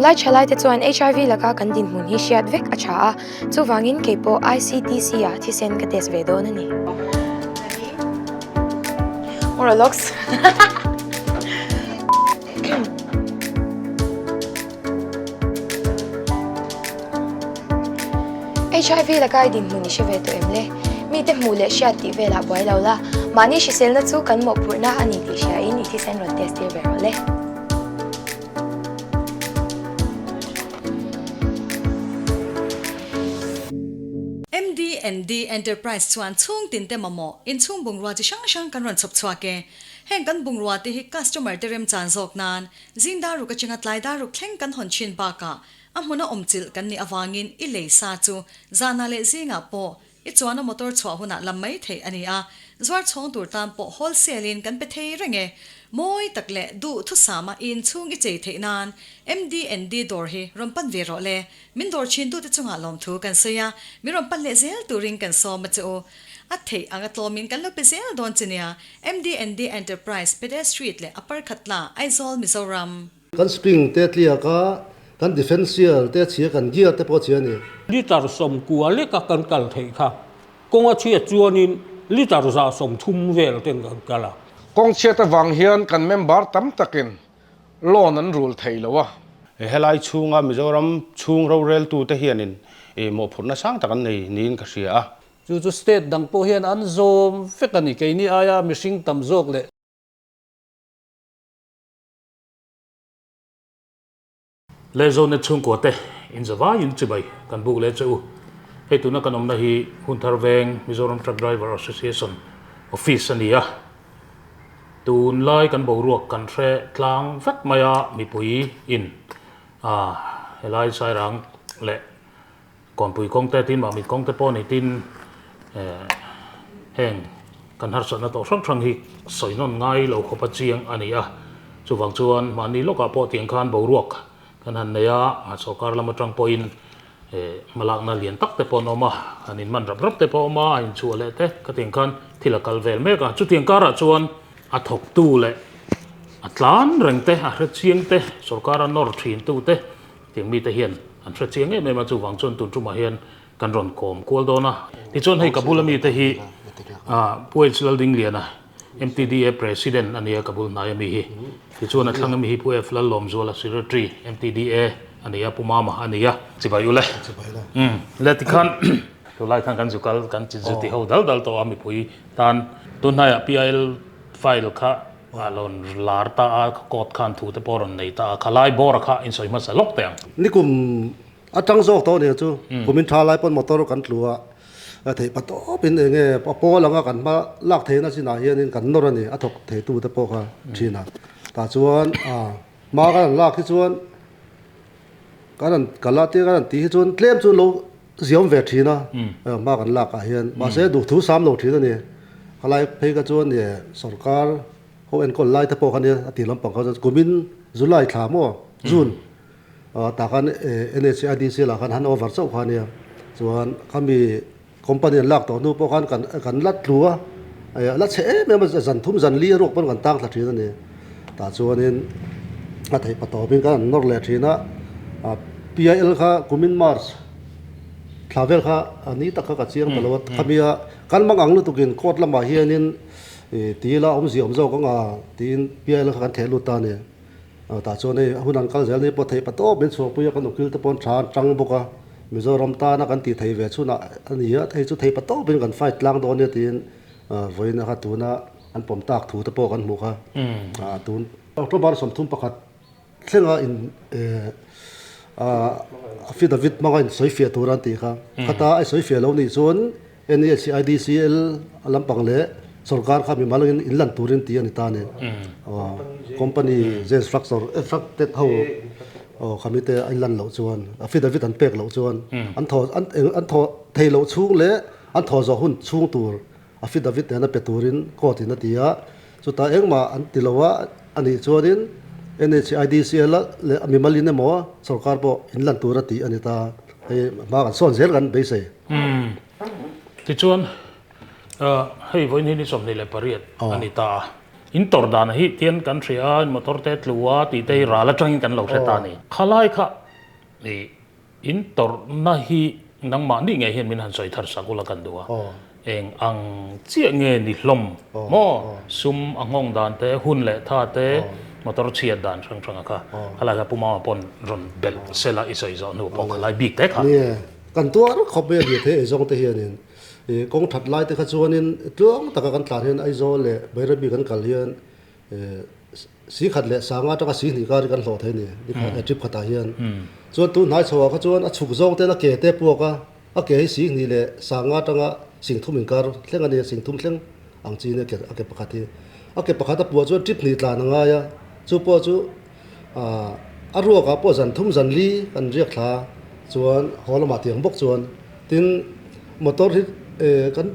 Tunlai thalaite chuan HIV laka kan dinhmun hi hriat vek a tha a, chuvangin kei pawh ICTC ah thisen ka test ve dawn a ni. Oralox. HIV laka i dinhmun i hre ve tawh em le? Mite hmuh leh hriat tih velah buai lo la, mahni hriselna chu kan mawhphurhna a ni tih hriain i thisen rawn test tir ve rawh le. MDND Enterprise chuan chhung tinte mamawh inchhung bungrua chi hrang hrang kan rawn chhawp chhuak e. Heng kan bungrua te hi customer te remchan zawk nan zing dar ruk atanga tlai dar ruk thleng kan hawn thin bakah a hmuna awm chilh kan nih avangin i lei sa chu zanah leh zingah pawh i chuana motor chhuah hunah lam mai theih a ni a, zuar chhawng tur tan pawh wholesale in kan pe thei reng e. Mawi tak leh duh thusama i inchhung i chei theih nan MDND dawr hi rawn pan ve rawh le. Min dawr thin tute chungah lawmthu kan sawi a, min rawn pan leh zel turin kan sawm a che u. A theih anga tlawmin kan lo pe zel dawn che nia, MDND Enterprise, Pede Street leh Upper Khatla, Aizawl, Mizoram. Kan spring te tliak a, kan differential te chhia, kan gear te pawh chhia a ni. Litre 90 leka kan kal theih kha kawng a chhiat chuanin litre 130 vel ten kan kal a. Kawng chhiat avang hian kan member tam takin loan an rul thei lo a. Helai chhunga Mizoram chhung roreltute hianin mawhphurhna sang tak an nei niin ka hria a. Chu chu state dang pawh hian an zawm vek a ni. Keini aia mihring tam zawk leh. Lehzawna chhungkua te inzavaiin chibai kan buk leh che u. Hei tuna kan awmna hi Hunthar Veng Mizoram Truck Driver Association Office a ni a. Tunlai kan boruak kan hre tlang vek mai a, mipui in a helai Sairang leh Kawnpui kawng te tin Mamit kawng te pawh ni tin heng kan harsatna tawh hrang hrang hi sawi nawn ngai lo khawpa chiang a ni a. Chuvang chuan mahni lawkah pawh tiang khan boruak kan han nei a, sawrkar lam atang pawhin hmalakna lian tak te pawh an awm a, an inman rap rap te pawh a awm a, a inchhuah leh te khatiang khan thil a kal vel mek a. Chutiang karah chuan a thawktu leh a tlan reng te, a hrechiang te, sawrkara nawr thintu te Tiang mite hian an hre chiang em em a, chuvang chuan tun tumah hian kan rawn kawm kual dawn a. Tichuan hei Kabul ami te hi Pu H Laldingliana, MTDA President a nia Kabul hnai ami hi. Tichuan a thlang ami hi Pu F Lallawmzuala, Secretary, MTDA a nia, Pu Mama a nia. Chibai ule. Umm le tikhan tunlai khan kan zu kal kan zu ti ho dal dal tawh a mipui tan tunhnaiah PIL file kha A rawn lar ta a, court khan thu te pawh a rawn nei ta a, khalai bawr a kha insawi hmasa lawk teh ang. Nikum atang zawk tawh nia chu, kumin tha lai pawn motor kan tlu a, theih pa tawp in eng nge a pawl anga kan hma lak theihna chinah hianin kan nawr a ni, a thawk thei tu te pawh kha thin a. Tah chuan hma kan han lak hi chuan kan han kal a tia kan han tih hi chuan tlem chu lo ziam ve thin a, hma kan lak ah hian mahse duhthu sam lo thin a ni. Khalai phei kha chuan ih sorkar ho enkawl lai te pawh kha nia a tih lampang kha chuan kumin July thla maw June tah khan NHIDC lah khan han over chauh kha nia chuan khami company an lak tawh hnu pawh khan kan kan la tlu a la chhe em em a zan thum zan li a ruak pawn kan tang thla thin a ni. Tah chuanin a theih pa tawpin kan han nawr leh thin a PIL kha kumin March thla vel kha a ni tak kha ka chiang ta lo a khamia kan mang ang lutukin court lamah hianin ih ti ila awmzia awm zawk anga tiin PIL kha kan theh lut ta a ni. Tah chuan hei hun an kal zel ni pawh theih pa tawp min chhuahpui a kan ukil te pawh an tha an tang bawk a Mizoram tana kan tih theih ve chhunah a ni a hei chu theih pa tawpin kan fight tlang dawn nia tiin vawiin a kha tuna an pawm tak thu te pawh kan hmuh kha tun October 31 thlenga in affidavit hmanga in sawi fiah tur an tih kha khata a sawi fiah lo nih chuan NHIDCL a lampang leh sorkar kha mimal angin in lan turin tih a ni ta a ni company Zen structure infracted ho khami te a inlan loh chuan affidavit an pek loh chuan an thaw an thaw thei loh chhung leh an thaw zawh hun chhung tur Affidavit nena pe turin court in a ti a, chutah engmah an ti lo a, a nih chuanin NHIDCL leh a mimal in emaw sorkar pawh in lan tur a tih a ni ta, hei hma kan sawn zel kan beisei. Umm. Tichuan, hei vawiin hi ni 28 a ni ta a. In tawrh dan hi tian kan hria a, motor te tlu a tih te hi ral atangin kan lo hre ta a ni. Khalai kha i in tawrhna hi nangmahni ngei hian min han sawi thar sak ula kan duh a. Eng ang chiah nge ni hlawm maw? Sum a nghawng dan te, hun leh tha te, motor chhiat dan hrang hrang a kha. Khalai kha Pu Mama pawn rawn belh sela i sawi zawh hnu pawh khalai bik te kha. Nie, kan tuar khawp mai a ni thei eizawng te hianin. I kawng that lai te kha chuanin tluang taka kan tlan hian Aizawl leh Bairabi kan kal hian si khat leh sanga atanga si hnih kar hi kan hlawh thei a ni, nikhat trip khatah hian. Chuan tun hnai chhoah kha chuan a chhuk zawng ten a ke te puak a, a ke hi si hnih leh sanga atanga sing thum inkar thleng a ni a, sing thum thleng ang chi in a ke a ke pakhat hi. A ke pakhat a puah chuan trip hnih tlan a ngai a, chu pawh chu a ruakah pawh zan thum zan li kan riak thla chuan haw lamah tiang bawk chuan tin motor hi kan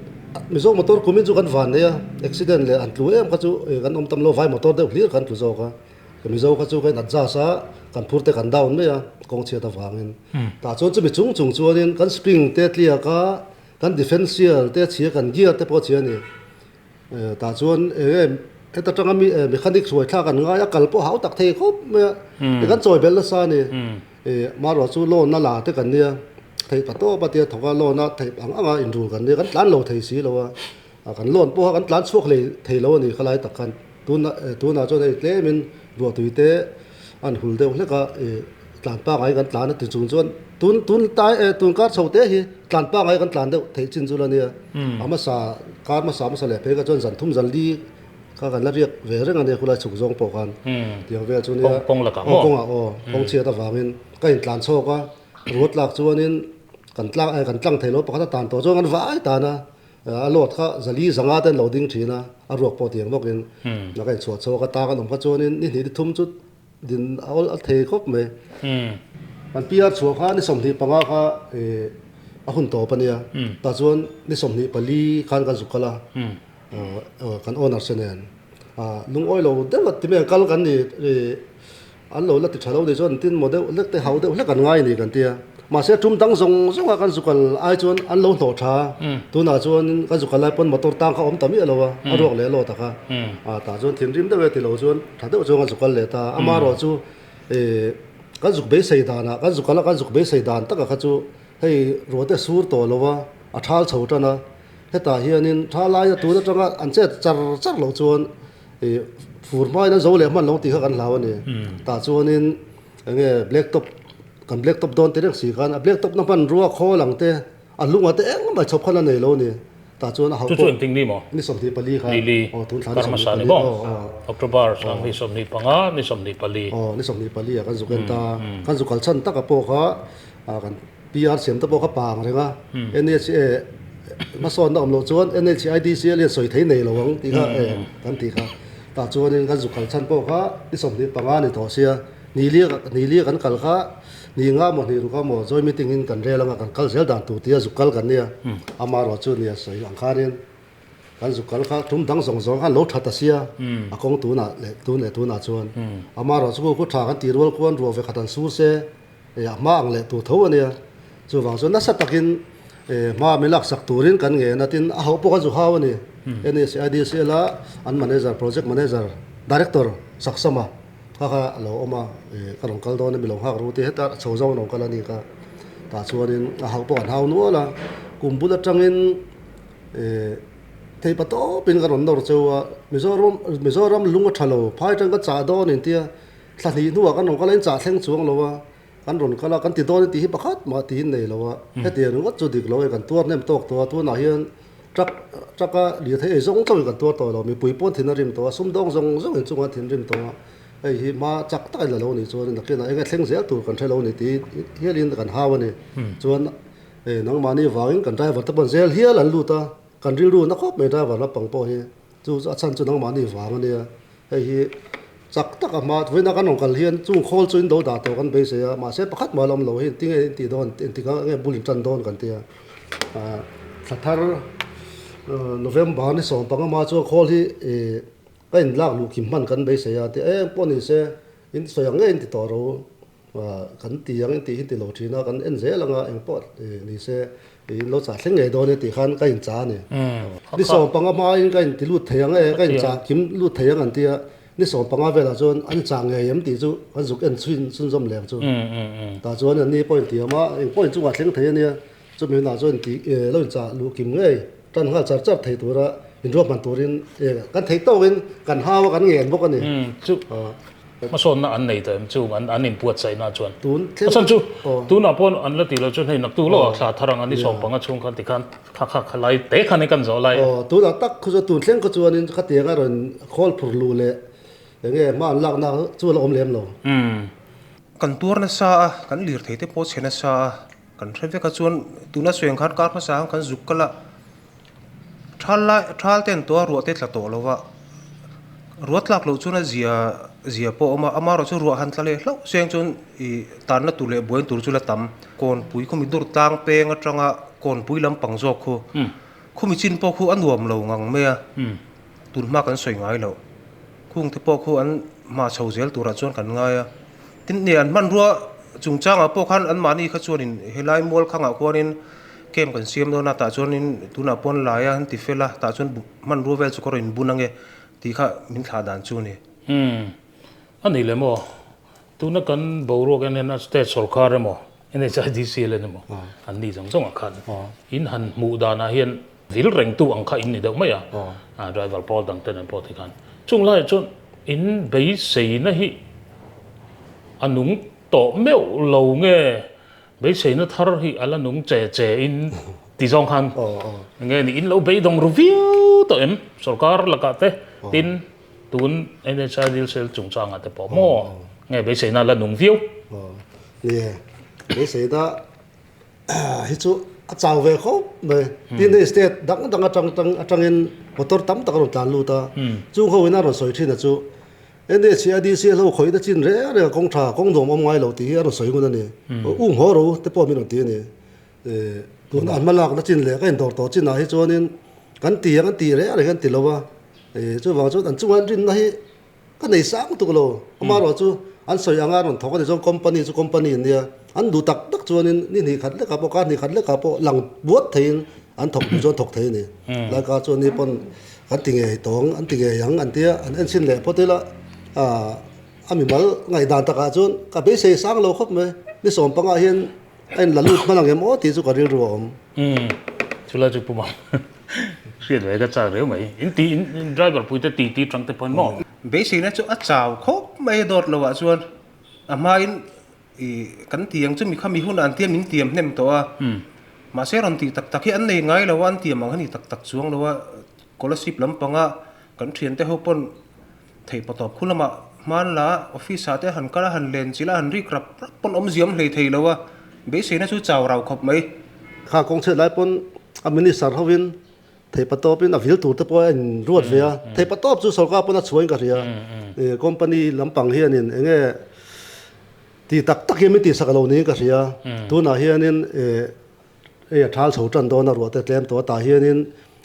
Mizo motor kumin chu kan van nei a accident leh an tlu em kha chu kan awm tam lo vai motor deuh hlir kan tlu zawk a Mizo kha chu kan adjust a kan phur te kan down mai a kawng chhiat avangin tah chuan chumi chung chung chuanin kan spring te tliak a kan differential te chhia kan gear te pawh a chhia a ni. Tah chuan eng nge heta tanga mi mechanic hruai thlak an ngai a, kal pawh hau tak thei khawp mai a, ti kan chawi belh nasa a ni. Marawh chu loan a la te kan nia, theih pa tawp a tia thawk a loan a theih ang anga inrul kan nia, kan tlan lo thei si lo a, kan loan pawh kha kan tlan chhuak hlei thei lo a ni khalai tak khan. Tuna tunah chuan hei tlemin ruahtui te an hul deuh hlek a, tlan pangai kan tlan a ti chung chuan tun tun tai tun kar chho te hi tlan pangai kan tlan deuh theih chin chu la nia. A hmasa kar hmasa hmasa leh phei kha chuan zan thum zan li kha kan la riak ve reng a nia khulai chhuk zawng pawh khan tiang vel chu nia kawng lakah maw kawngah aw kawng chhiat avangin ka intlan chhawk a ruat lak chuanin kan tlang kan tlang thei lo pakhat a tan tawh chuan kan vai tan a. A load kha zali zanga te an lo ding thin a, a ruak pawh tiang bawkin a ka inchhuah chhuak a, tang an awm kha chuanin ni hnih ni thum chu din a awl a thei khawp mai. Kan PR chhuah kha ni 25 kha a hun tawp a nia, tah chuan ni 24 khan kan zuk kal a, kan owner se nen lungawi lo deuh a ti mai ang kal kan ni. An lo la ti tha lo ni chuan tin maw deuh hlek te hau deuh hlek an ngai a ni kan ti a. Mahse tum dang zawng zawng a kan zukal ai chuan an lo hnawh tha a. Tunah chuan kan zukal lai pawn motor tang kha awm ta miah lo a, a ruak leh lawt a kha. A tah chuan thinrim deuh e ti lo chuan tha deuh chuan kan zukal leh ta a. Amaherawh chu ih kan zuk beisei danah kan zukal a kan zuk beisei dan taka kha chu hei ruah te sur tawh lo a, a thal chho tan a. Hetah hianin tha laia tun atanga an chet char char loh chuan Ih fur hmain an zo leh hman lo tih kha kan hlau a ni. Tah chuanin eng nge black top kan black top dawn ti reng si khan a black top na hmanrua khawl ang te a lungah te engmah chhawp khan a nei lo a ni. Tah chuan a hauh Chu chu engtin ni maw? Ni 24 khan. Ni li. Aw tun thla ni Karma sa ni 24. maw? Aw aw. October sang ni 25 ni 24. Aw ni 24 ah kan zuk en ta. Kan zuk kal chhan taka pawh kha kan PR siam te pawh kha pang reng a, NHA hmasawnna awm loh chuan NHIDC a lian sawi thei nei lo ang tih kha kan tih kha. Tah chuanin kan zuk kal chhan pawh kha ni 25 ni tawh sia, ni lia ni lia kan kal kha ni nga maw hnih ruk a maw joint meeting in kan rel anga kan kal zel dan tur tia zuk kal kan nia. Amaherawh chu nia sawi ang khanin kan zuk kal kha tum dang zawng zawng khan lo tha ta sia a kawng tunah leh tun leh tunah chuan. Amaherawh chu khu tha kan tih rual khuan ruah ve khat an sur se. Hei a hma ang leh tur tho a nia. Chuvang chuan nasa takin hma min laksak turin kan ngen a, tin a hauh pawh kan zu hau a ni. NSIDCL a an manager, project manager, director Saksama kha kha a lo awm a, ka rawn kal dawn a mi lo nghak ru ti heta chho zawng a rawn kal a ni kha. Tah chuanin a hauh pawh kan hau nual a, kum bul atangin thei pa tawpin ka rawn nawr cheu a, Mizoram Mizoram lung a tha lo, phai atang ka chah dawn intia Thla hnih hnuah kan rawn kal a, in chah thleng chuang lo a, kan rawn kal a, kan ti dawn in tih hi pakhat mah tiin nei lo a, hetiang ringawt chu dik lo e, kan tuar hnem tawk tawh a, tunah hian truck truck a lirthei ei zawng zawngin kan tuar tawh lo, mipui pawn thin a rim tawh a, sumdawng zawng zawngin chungah an thinrim tawh a, hei hi hma chak takin la lo nih chuan nakinah enge thleng zel tur kan hre lo ni tih hialin kan hau a ni. Chuan nangmahni vangin kan driver te pawn zel hial an lut a, kan rilru na khawp mai driver lampang pawh hi, chu a chhan chu nangmahni vang a nia. Hei hi chak tak a hma vawiina kan rawn kal hian chung khawl chu in do dah tawh kan beisei a, mahse pakhat mah la awm lo hi engtin nge in tih dawn engtik ah nge bul in tan dawn kan ti a. Thla thar November ni 15 hma chuan khawl hi ka in lak luh kim hman kan beisei a ti eng pawh ni se in sawi ang nge in ti tawh ro. Kan ti ang in tih hi ti lo thin a, kan en zel anga engpawh ni se in lo chah thleng ngei dawn e tih khan ka inchah a ni. Ni 15 hmain ka inti lut thei ang e, ka inchah kim lut thei ang an ti a, ni 15 velah chuan an chah ngei em tih chu kan zuk en chhin chhunzawm leh ang chu. Tah chuan an ni pawh intiam a, engpawh inchungah thleng thei a nia, chumi hunah chuan intih lo inchah luh kim ngei tan nghal char char thei tura inruahman turin kan theih tawkin kan hau a, kan ngen bawk a ni. Hmasawnna an nei tawh em chu an an inbuatsaihna chuan. A chhan chu tunah pawh an la tih loh chuan hei naktuk lawkah thla thar ang a ni 15 chhung khan tikhan kha kha kha lai te khan kan zawh lai. Aw tunah tak khu chu tun thleng kha chuanin khatiang a rawn khawl phur luh leh eng nge hma an lakna chu a la awm lem lo. Kan tuar nasa a, kan lirthei te pawh chhe nasa a, kan hre vek a chuan tuna sawi ang khan kar hmasa ang kan zuk kal a, Thal lai thal te an tuah ruah te tla tawh lo va, ruah tlak loh chuan a zia zia pawh a awm a, amaherawh chu ruah han tla leh hlauh seng chuan ih tanna tur leh buaina tur chu la tam. Kawnpui khumi dur tlang peng atanga kawnpui lampang zawk khu khumi chin pawh khu a nuam lo ngang mai a, tun hma kan sawi ngai loh. Khung te pawh khu an hma chho zel turah chuan kan ngai a, tin nia an hmanrua chungchangah pawh khan anmahni kha chuanin helai mual khangah khuanin Camp kan siam dawn a tah chuanin tunah pawn lai a an ti fel a tah chuan hmanrua vel chu ka rawn inbun ange tih kha min thlah dan chu a ni. Umm a ni le maw? Tuna kan boruak en hian a state sorkar emaw NHIDC len emaw an ni zawng zawng ah khan in han hmuh danah hian vil rengtu ang kha in ni deuh mai a, driver pawl dang te nen pawh ti khan chung laiah chuan in beiseina hi a nung tawh meuh lo nge Beiseina thar hi a la nung che che in ti zawng khan nge ni in lo beidawng ru viau tawh em sorkar lakah te tin tun NHI deal sel chungchangah te pawh maw nge beiseina a la nung viau. Ni e, beiseina hi chu a chau ve khawp mai. Tin hei state dang dang atang atangin motor tam tak a rawn tlan lut a, chung ho in a rawn sawi thin a chu NHIDC a hlo khawih na chin reng reng a kawng tha, kawng nuam awm ngai lo tih hi a rawn sawi ngun a ni. U nghaw ro te pawh min rawn ti a ni. Tuna an hma lak na chin leh ka indawr tawh chinah hi chuanin kan ti ang an ti reng reng an ti lo a. Chuvang chuan an chunga an rinna hi ka nei sang tuk lo. Amaherawh chu an sawi anga rawn thawk a ni chuan company chu company an nia. An duh tak tak chuanin ni hnih khat lekah pawh kar hnih khat lekah pawh lang buat theiin an thawk duh chuan thawk thei a ni. Laika chuan ni pawn Kan ti ngei tawng, an ti ngei ang an tia, an en chhin leh phawt ila, a mimal ngaihdan takah chuan ka beisei sang lo khawp mai, ni 15 hian a in la lut hman ang em aw tih chu ka rilru a awm. Umm, chulai chu pumah hriat ve ka chak reu mai, in ti in driver pui te ti ti tang te pawhin maw? Beiseina chu a chau khawp mai a dawt lo ah chuan a hmain I kan ti ang chu mi kha mi hunah an tia min tiam hnem tawh a, mahse rawn tih tak tak hi an nei ngai lo a, an tiam ang a ni tak tak chuang lo a, scholarship lampanga kan thiante ho pawn theih pawh tawp khu lamah hman la office ah te han kal a han len chilh a han rik rap rap pawn awmziam hlei thei lo a, beiseina chu chau rau khawp mai. Kha kawng chhiat lai pawn a minister hovin Theipa tawpin a vil tur te pawh a in ruat ve a, theipa tawp chu sorkar pawn a chhuain ka hria. Company lampang hianin eng nge ti tak tak hian min tihsak lo niin ka hria. Tunah hianin hei a thal chho tan dawn a ruah te tlem tawh a tah hianin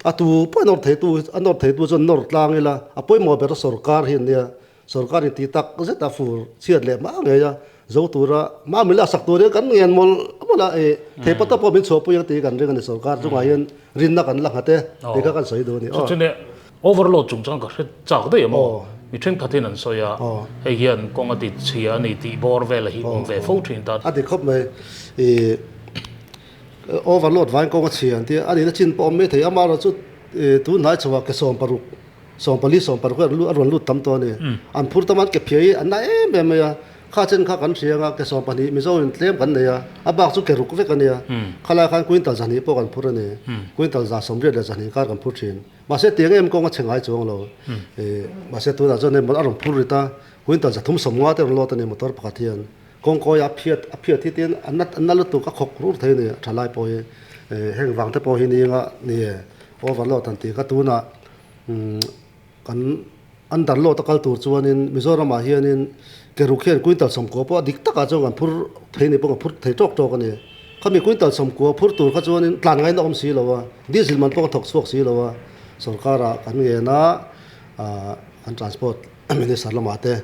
a tu pawh a nawr theitu a nawr theitu chuan nawr tlang ila a pawimawh ber sorkar hi an nia. Sorkar in ti tak zet a fur chhiat leh hma ngei a, zo tura hma mila a sak tur hian kan ngen mawlh mawlh a, e theipa ta pawh min chhuahpui ang tih kan ring a ni, sorkar chungah hian rinna kan la nghat e tih kha kan sawi duh a ni. Chu chune overload chungchang ka hre chak daih a maw? Mi thenkhat hian an sawi a, hei hian kawng a ti chhia a ni tih bawr vel a hi awm ve fo thin ta. A ti khawp mai, i overload vain kawng a chhia an ti a, a nihna chin pawh awm mai thei, amaherawhchu tunhnai chhoah ke 16 14 16 hi a rawn lut tam tawh a ni. An phur tam a, an ke phiah hi an na em em mai a. Kha chen kha kan hria anga ke 12 Mizo in tlem kan nei a, a bak chu ke ruk vek a nia. Khalai khan quintal 200 pawh kan phur a ni. Quintal 182 kar kan phur thin. Mahse tiang em kawng a chhe ngai chuang lo. Mahse tunah chuan hei a rawn phur rit a, quintal 350 te a rawn lawt a ni motor pakhat hian. Kawngkawi a phiat a phiat hi tin a na a na lutuk a khawk rur thei a ni tha lai pawh hi. Heng vang te pawh hi ni anga ni e overload han tih kha tunah Kan under load a kal tur chuanin Mizoramah hianin ke ruk hian quintal 90 pawh a dik takah chuan kan phur thei ni pawh kan phur thei tawk tawk a ni. Khami quintal 90 phur tur kha chuanin tlan ngaina awm si lo a, diesel man pawh ka thawk chhuak si lo a, sorkarah kan ngen a, kan transport minister lamah te.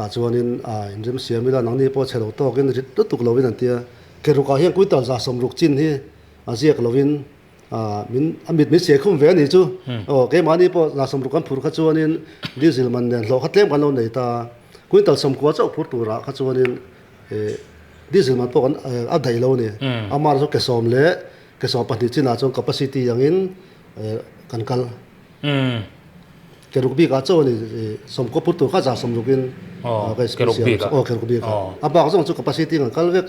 Tah chuanin inrem siam ila nangni pawh chhe lo tawkin rit lutuk lovin an ti a. Ke rukah hian quintal 160 chin hi a ziak lovin min a mit min siai khum ve a nih chu. Aw keimahni pawh 60 kan phur kha chuanin diesel man nen hlawh kha tlem kan lo nei ta a. Quintal 90 chauh phur turah kha chuanin diesel man pawh kan a daih lo a ni. Amah chu ke sawm leh ke 12 chinah chuan capacity angin kan kal. Ke ruk bik ah chaw a ni 90 phur tur kha 160 in ke ruk bik ah aw ke ruk bik ah a bak zawng chu capacity kan kal vek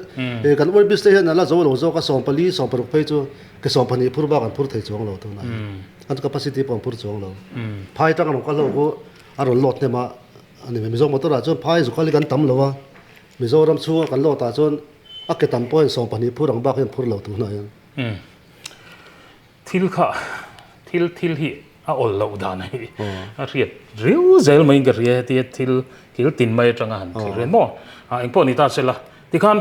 kan oil bridge te hian a la zo lo zawk a 14 16 phei chu ke 12 phur bak an phur thei chuang lo tunah hian an capacity pawh an phur chuang lo phai tang a rawn kal ho khu a rawn load hnem a a ni mai Mizo motor ah chuan phai zukal hi kan tam lo a Mizoram chhunga kan load ah chuan a ke tam pawh hian 12 phur ang bak hian phur lo tunah hian. Thil kha thil thil hi a awl loh dan hi a hriat riau zel maiin ka hria hetia thil thil tin mai atanga han thlir hian maw a engpawh ni ta sela tikhan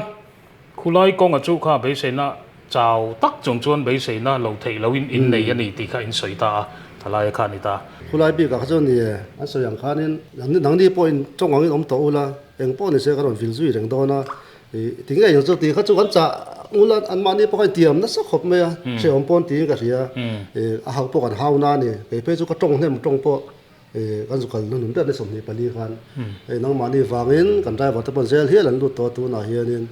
khulai kawnga chu kha beiseina chau tak chung chuan beiseina lo theih loin innei a ni tih kha in sawi ta a thalai kha a ni ta. Khulai bikah kha chuan ni e an sawi ang khanin nangni pawhin tawng angin awm tawh ula engpawh ni se ka rawn vil zui reng dawn a Tinge eng chu tih kha chu kan chah ngul a, anmahni pawh kha intiam nasa khawp mai a, hrehawm pawn tiin ka hria. A hauh pawh kan hau na a ni. Kei phei chu ka tawng hnem tawng pawh kan zu kal hnunhnun ber ni 24 khan. Hei nangmahni vangin kan driver te pawn zel hial an lut tawh a tunah hianin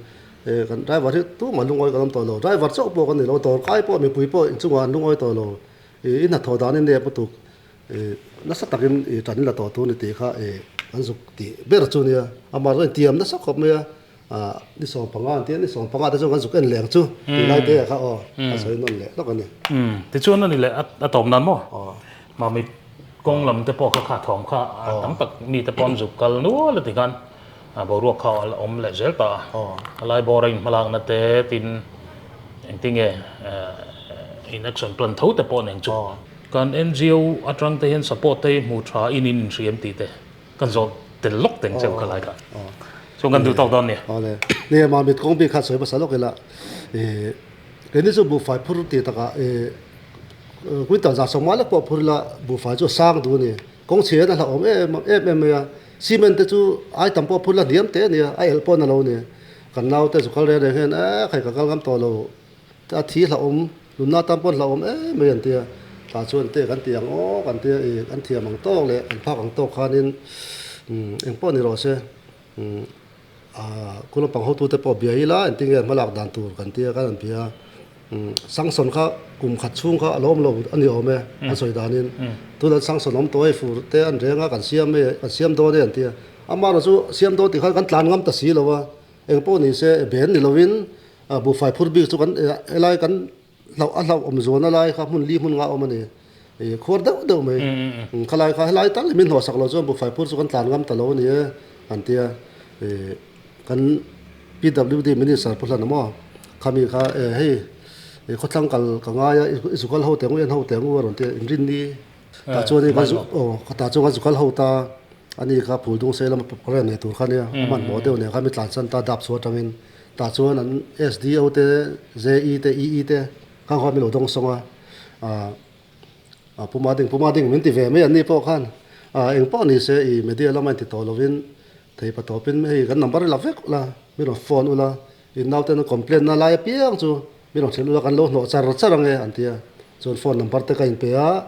kan driver hi tumah lungawi kan awm tawh lo. Driver chauh pawh kan ni lo, dawrkai pawh mipui pawh inchungah an lungawi tawh lo. I hnathawh danin nep lutuk Nasa takin i tan la tawh tur ni tih kha kan zuk tih ber chu nia. Amah chuan intiam nasa khawp mai a, ni 15 an ti a, ni 15 te chuan kan zuk en leng chu tih lai te ah kha aw a sawi nawn leh hlawk a ni. Tichuan a ni leh a tawp nan maw? Mami kawng lam te pawh kha kha thawm kha tam tak mi te pawh an zuk kal nual a ti khan boruak kha a awm leh zel ta a. A lai bawr a inhmalakna te tin engtinge in action plan tho te pawh nen chu. Kan NGO atang te hian support te hi hmu tha in in inhriam tih te kan zawh tel lawk teng cheu ka lai kha. Chuan kan duh tawk dawn nia. Awle. Nia mah mit kawng bik kha sawi hmasa lawk ila ih keini chu buhfai phur tih takah ih quintal 150 lek pawh phur ila buhfai chu a sang duh a ni. Kawng chhe hian a hlauhawm em em em mai a. Cement te chu ai tam pawh phur ila hniam teh a nia a elh pawh a na lo a ni. Kan naute zu kal reng reng hian eh khai ka kal ngam tawh lo. A thi hlauhawm, nunna tan pawh hlauhawm em mai an ti a, tah chuan te kan ti ang aw kan ti a, ih kan thiam ang tawk leh kan phak ang tawk khanin eng pawh ni rawh se ah kul lampang hotute pawh bia ila engtin nge hmalak dan tur kan ti a kan han bia a, Sangsawn kha kum khat chhung kha a lawm lo a ni awm e an sawi danin tunah Sangsawn awm tawh hei fur te an reng a kan siam e kan siam dawn e an ti a, amaherawhchu chu siam dawn tih khan kan tlan ngam ta si lo a, eng pawh ni se ben ni lovin Buhfai phur bik chu kan helai kan hlauh a hlauh awm zualna lai kha hmun li hmun nga awm a ni. Ih khuar deuh deuh mai. Khalai kha helai tal min hnawhsak loh chuan buhfai phur chu kan tlan ngam ta lo a ni e an ti a. Ih kan PWD Minister Pu Hlana maw khami kha e hei khawthlang kal ka ngai a i zu kal ho teh ang u en ho teh ang u a rawn ti a inrinni tah chuan kan zu aw tah chuan kan zu kal ho ta a ni kha phul dung sei lama program nei tur kha nia a hmanhmawh deuh nen kha mi tlansan ta dap chhuah atangin. Tah chuan an SDO te, JE te, EE te kha khan min lo dawng sawng a, ah Puma ding, Puma ding min ti ve mai an ni pawh khan ah eng pawh ni se i media lama inti tawh lovin thei pa tawpin hei kan number la vek ula, min rawn phone ula, in naute an complaint na lai apiang chu min rawn hrilh ula kan lo hnawh char char ange an ti a, chuan phone number te ka inpe a,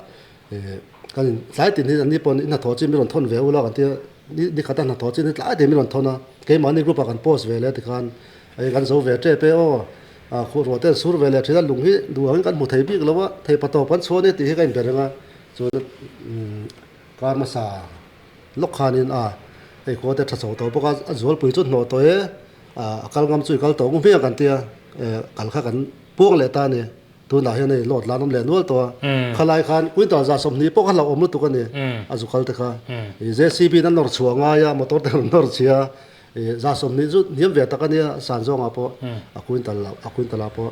eh kan in tlai tin hi an ni pawh in hnathawh chin min rawn thawn ve ula kan ti a. Ni khat a hnathawh chin hi tlai te min rawn thawn a, keimahni group ah kan post ve leh tikhan hei kan zo ve tep e aw, ah khuh ruah te an sur ve leh thin a, lung hi duh angin kan hmu thei bik lo a, thei patawp kan chhuan e tih hi ka inbe reng a, chuan umm kar hmasa lawk khanin a hei khua te tha chho tawh bawk a, a zualpui chu hnawh tawh e, ah a kal ngam chu i kal tawh ngu hmiang kan tia, eh kal kha kan puang leh ta a ni. Tunah hian hei load lan awm leh nual tawh a, khalai khan quintal 20 pawh kha hlauhawm lutuk a ni, a zu kal te kha. JCB in a nawr chhuah ngai a, motor te an nawr chhia a, 20 chu hniam ve tak a nia, san zawngah pawh a quintal a quintal ah pawh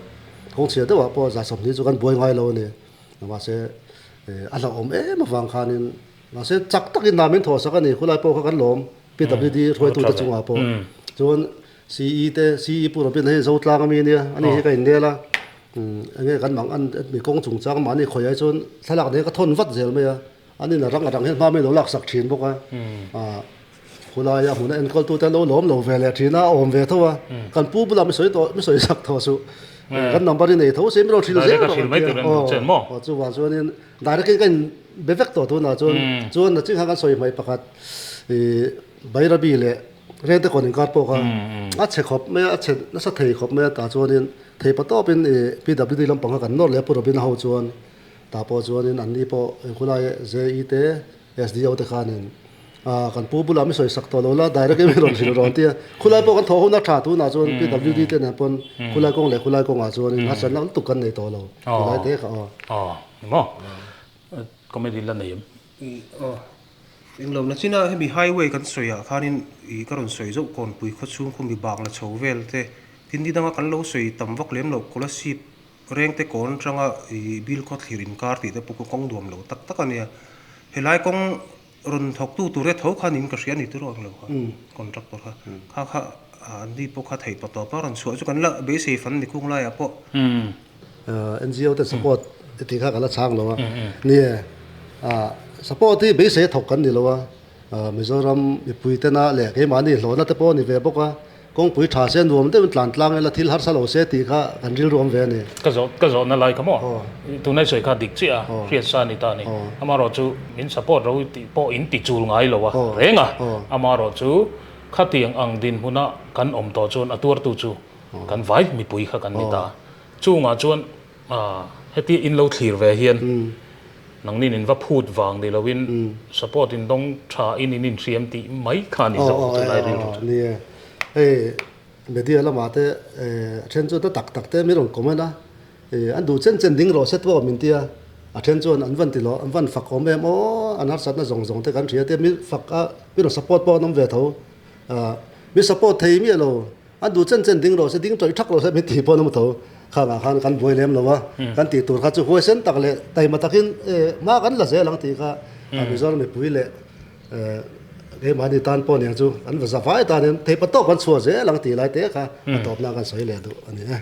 kawng chhia deuhah pawh 20 chu kan buai ngai lo a ni. Mahse a hlauhawm em avang khanin mahse chak takin hna min thawhsak a ni, khulai pawh kha kan lawm PWD hruaitute chungah pawh chuan CE te CE Pu Robin hei Zotlang ami ania, ani hi ka innel a, enge kan mang an mi kawng chungchang mahni khawi ai chuan thlalak nen ka thawn vat zel mai a, anin a rang a rang hian hma mai lo laksak thin bawk a, ah. Khulaia hmuna enkawltute an lo lawm lo ve leh thin a, a awm ve tho a. Kan pu bulah mi sawi tawh, mi sawi sak tawh suh. Kan number hi nei tho se mi rawn hrilh zel rawh an ti a. Aw, chuvang chuanin direct in ka in be vek tawh tunah chuan, chuan naching khan kan sawi hmai pakhat ih Bairabi leh Rente kawn inkar pawh kha a chhe khawp mai a, a chhe nasa thei khawp mai a, tah chuanin thei pa tawpin ih PWD lampang kha kan nawr leh a Pu Robina ho chuan tah pawh chuanin anni pawh khulai JE te SDO te khanin kan pu bulah mi sawi sak tawh lo la direct in mi rawn hrilh rawn tia khulai pawh kan thawh hun a tha tunah chuan PWD te nen pawn khulai kawng leh khulai kawngah chuanin a chan lutuk kan nei tawh lo khulai te kha aw. Aw ni maw comedy la nei em? Aw englo na china hemi highway kan sawi ah khanin ih ka rawn sawi zauh kawnpui khawchhung khumi bak la chho vel te tin ni danga kan lo sawi tam vak lem loh Kolasib Rengte kawn atanga ih bill khaw thlir inkar tih te pawh kha kawng duam lo tak tak a nia. Helai kawng rawn thawktu tur e tho kha niin ka hria a ni tur ang lo kha contractor kha. Kha kha an ni pawh kha theih pawh tawp a rawn chhuah chu kan la beisei fan ni kung laiah pawh. NGO te support tih kha ka la chhang lo a. Ni e, support hi beisei a thawk kan ni lo a. Mizoram mipui tena leh keimahni hlawhna te pawh a ni ve bawk a. Kawngpui tha se nuam deuhin tlan tlang ila thil harsa lo se tih kha kan rilru awm ve a ni. Ka zawh ka zawhna lai kha maw? Tunai sawi kha dik chiah a, hriat sa a ni ta a ni. Amaherawh chu min support ro tih pawh in ti chul ngai lo a reng a, amaherawh chu khatiang ang dinhmuna kan awm tawh chuan a tuartu chu kan vai mipui kha kan ni ta. Chungah chuan Hetia in lo thlir ve hian nangnin in va phut vang ni loin support in dawng tha in in inhriam tih mai kha a ni zawk chu lai rilru chu. Ni e, hei media lamah te a then chuan ta tak tak te min rawn comment a, an duh chen chen ding rawh se tawp min tia, a then chuan an van ti lo, an van fak awm em aw, an harsatna zawng zawng te kan hria te min fak a, min rawn support pawh an awm ve tho, min support thei miah lo. An duh chen chen ding rawh se, ding tawih thak lo se min tih pawh an awm tho. Khangah khan kan buai lem lo a, kan tih tur kha chu huaisen tak leh taima takin hma kan la zel ang tih kha Mizoram mipui leh keimahni tan pawh aniang chu an va za vai tan hian theihpa tawk kan chhuah zel ang tih lai te kha a tawpna kan sawi leh duh a ni e.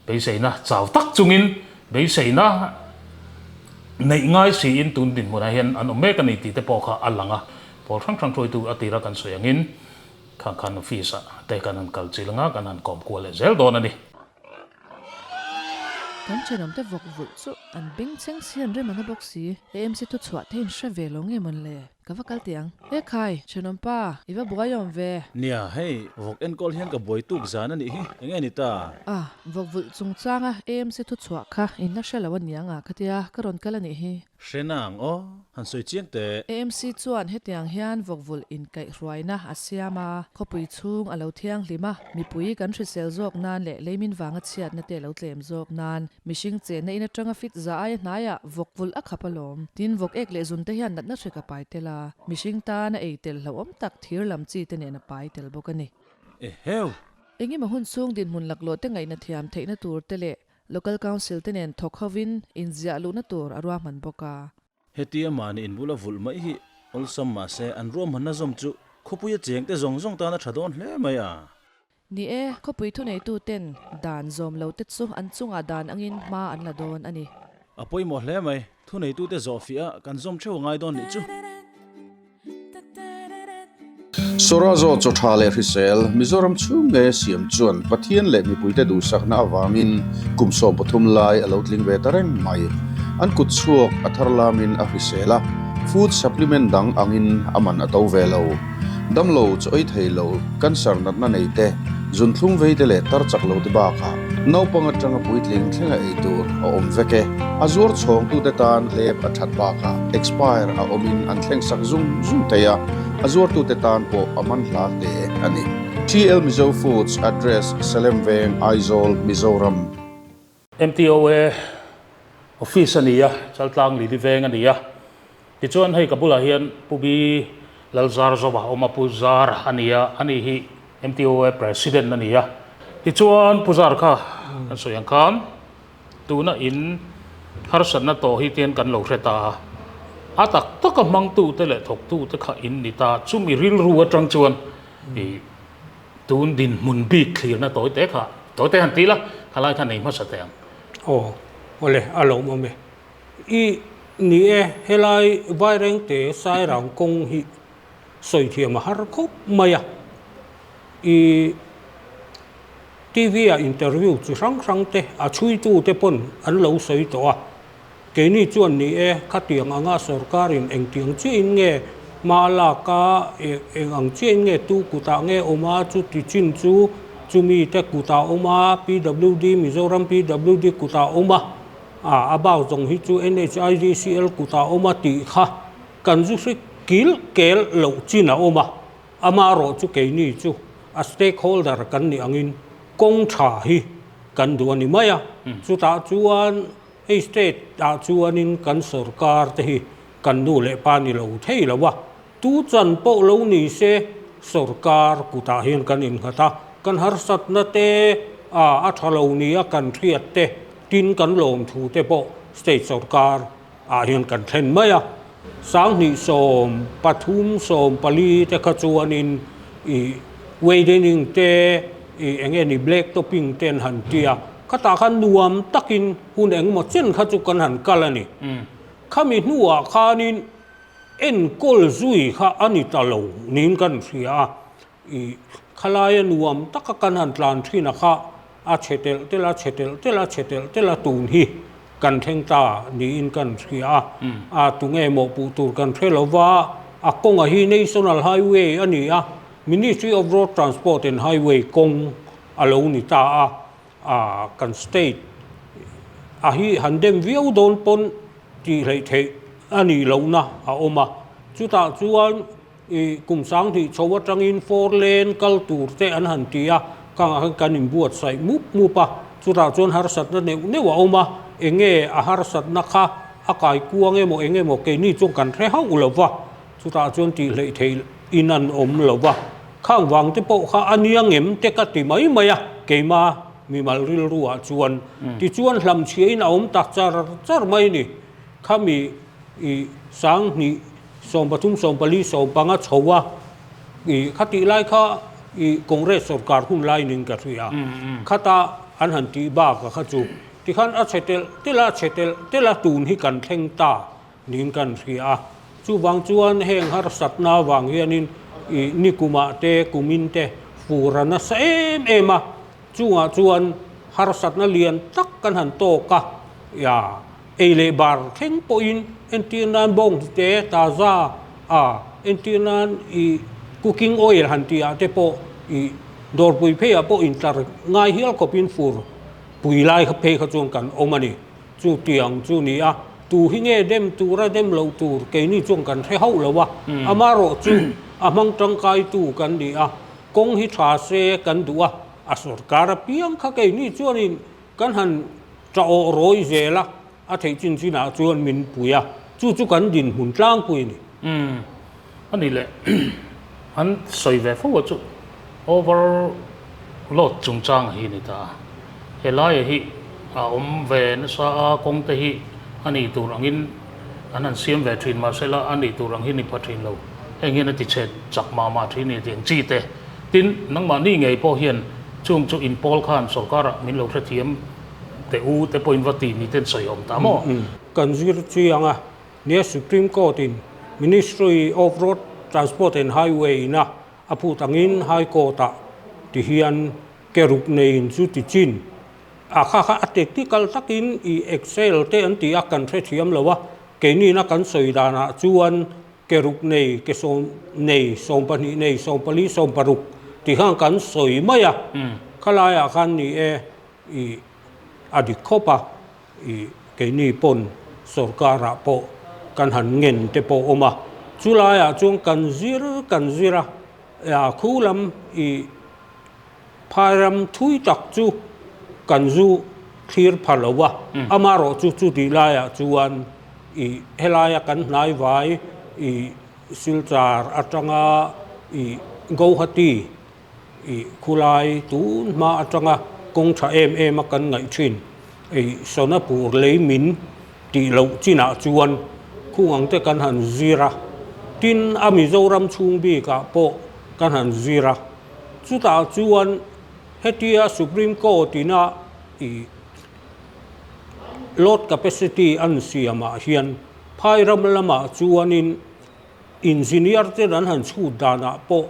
Beiseina chau tak chungin beiseina neih ngai siin tun dinhmunah hian an awm mek a ni tih te pawh kha a lang a, pawl hrang hrang hruaitu a tira kan sawi angin Khang khan office ah te kan han kal chil anga kan han kawm kual leh zel dawn a ni. Kan thenawmte vawk vulh chu an beng cheng si an rem ana bawk si. AMC thu chhuah te in hre ve lo nge mawn le? Ka va kal teh ang. E khai, thenawm pa, i va buai awm ve. Nia, hei, vawk enkawl hian ka buai tuk zan a nih hi, enge ni ta? A, vawk vulh chungchanga AMC thu chhuah kha in la hre lo a niang a ka tia, ka rawn kal a nih hi. Hre nang aw, han sawi chiang teh. AMC chuan hetiang hian vawkvulh inkaihhruaina a siam a, khawpui chhung a lo thianghlim a, mipui kan hrisel zawk nan leh leimin vanga chhiatna te lo tlem zawk nan mihring chenna in atanga fit za aia hnaiah vawkvulh a khap alawm. Tin, vawk ek leh zun te hian natna hrek a pai tel a, mihring tan a ei tel hlauhawm tak thir lam chi te nen a pai tel bawk a ni. Eheu! Engemaw hun chhung dinhmun laklawh te ngaihna thiam theihna tur te leh Local Council te nen thawk hovin inziah luhna tur a ruahman bawk a. Hetia mahni inbula vulh mai hi awlsam mahse an ruahmanna zawm chu khawpuia chengte zawng zawng tan a tha dawn hle mai a. Ni e, khawpui thuneitu ten dan zawm lo te chu an chungah dan angin hma an la dawn a ni. A pawimawh hle mai, thuneitute zawhfiah a kan zawm theuh a ngai dawn nih chu. Sawrazo chaw tha leh hrisel Mizoram chhung nge siam chuan Pathian leh mipuite duhsakna avangin kum 13 lai a lo tling ve ta reng mai. An kut chhuak a thar lamin a hrisel a, food supplement dang angin a man a to ve lo. Damlo chaw ei thei lo, cancer natna nei te, zunthlum vei te leh tar chak lo te bakah naupang atanga puitling thlenga ei tur a awm vek e. A zuar chhawngtute tan hlep a that bakah expire a awmin an thleng sak zung zung thei a, a zuartute tan pawh a man hla hle a ni. TL Mizo Foods Address, Salem Veng, Aizawl, Mizoram. MTOA Office a ni a, Chaltlang Lili Veng a ni a. Tichuan hei ka bulah hian Pu Bi Lalzarzova awm a, Pu Zar a ni a, ani hi MTOA President a ni a. Tichuan Pu Zar kha kan sawi ang khan tuna in harsatna tawh hi tian kan lo hre ta a, a tak taka hmangtute leh thawktute kha in ni ta, chumi rilru atang chuan i tun dinhmun bik thlirna tawi te kha tawi te han ti la, khalai kha nei hmasa teh ang. Aw, awle a lawmawm e. I ni e, helai Vairengte Sairang kawng hi sawi thiam a har khawp mai a. I TV ah interview chi hrang hrang te a chhuitu te pawn an lo sawi tawh a. Keini chuan ni e, khatiang anga sorkarin engtiang chiahin nge hma lak a, eng ang chiahin nge tu kutah nge awm a, chuti chin chu chumi te kutah awm a, PWD, Mizoram PWD kutah awm a, a bak zawng hi chu NHIDCL kutah awm a tih kha kan zu hri kil kel loh chin a awm a. Amaherawh chu keini chu a stakeholder kan nih angin kawng tha hi kan duh a ni mai a, chutah chuan hei state ah chuanin kan sorkar te hi kan nu leh pa ni lo thei lo a, tu chan pawh lo ni se sorkar kutah hian kan innghat a, kan harsatna te a tha lo nia kan hriat te tin kan lawmthu te pawh state sorkar ah hian kan thlen mai a, 20 13 14 te kha chuanin ih widening te ih eng nge ni black topping te an han ti a, khatah khan nuam takin hun engemaw chen kha chu kan han kal a ni. Khami hnuah khanin enkawl zui kha a ni ta lo niin kan hria a, ih khalaia nuam taka kan han tlan thin a kha a chhe telh telh a, chhe telh telh a, chhe telh telh a tun hi kan thleng ta niin kan hria a, a tunge mawhpuh tur kan hre lo va, a kawnga hi National Highway a ni a, Ministry of Road Transport and Highway kawng a lo ni ta a, a kan state a hi han dem viau dawn pawn tih hleih theih a nih lohna a awm a, chutah chuan I kum 2000 chho atangin four lane kal tur te an han ti a, kangah khan kan inbuatsaih mup mup a, chutah chuan harsatna neuh neuh a awm a, enge a harsatna kha a kai kuang emaw eng emaw keini chuan kan hre hauh lo va, chutah chuan tih hleih theih in an awm lo va, khang vang te pawh kha a nia ngem te ka ti mai mai a, keima mimal rilru ah chuan tichuan hlamchhiah in a awm tak char char mai ni, khami i 2000. 13, 14, 15 chho a, i khatih lai kha i Congress sorkar hun lai nin ka hria. Khata an han tih bak a kha chu tikhan a chhe telh telh a, chhe telh telh a tun hi kan thleng ta nin kan hria a. Chuvang chuan heng harsatna avang hianin i nikumah te kumin te fur a nasa em em a, chungah chuan harsatna lian tak kan han tawk a, ia. Ei leh bar thleng pawhin entir nan bawng te taza a entir nan i cooking oil han tih ah te pawh i dawrpui phei ah pawh intlar ngai hial khawpin fur pui lai kha phei kha chuan kan awm a ni. Chu tiang chu ni a, tu hi nge dem tura dem loh tur keini chuan kan hre hauh lo a, amaherawh chu a hmang tangkai tu kan ni a, kawng hi tha se kan duh a, a sorkar apiang kha keini chuanin Kan han ta awh rawi zel a, a theih chin chinah chuan min pui a, chu chu kan dinhmun tlangpui a ni. Umm, a nih leh an sawi ve fo a chu overload chungchang hi a ni ta a, helaia hi a awm ve nasa a, kawng te hi a nih tur angin an han siam ve thin mahsela a nih tur ang hi ni pha thin lo, heng hian a ti chhe chak mah mah thin a ni tih ang chi te. Tin, nangmahni ngei pawh hian chung chu in pawl khan sorkarah min lo hrethiam teh u te pawhin va ti ni ten sawi awm ta maw? Kan zir chiang a, nia Supreme Court in Ministry of Road Transport and Highway ina a phut angin High Court ah ti hian ke ruk neiin chu ti chin a kha kha a technical takin i Excel te an ti a kan hrethiam lo a, keinina kan sawi danah chuan Ke ruk nei, ke sawm nei, 12 nei, 14, 16 tih khan kan sawi mai a, khalaiah khan ni e i a dik khawp a, i keini pawn sorkarah pawh kan han ngen te pawh awm a, chulaiah chuan kan zir kan zir a, khu lam i Phairam thui tak chu kan zu thlir pha lo a, amaherawh chu chutih laiah chuan i helaia kan hnaivai i Silchar atanga i Guwahati i khulai tun hma atanga kawng tha em em a kan ngaih thin i Sonapur lei min tih loh chinah chuan khung ang te kan han zir a, tin a Mizoram chhung bikah pawh kan han zir a. Chutah chuan hetia Supreme Court ina i load capacity an siamah hian phai ram lamah chuanin Engineer ten an han chhut danah pawh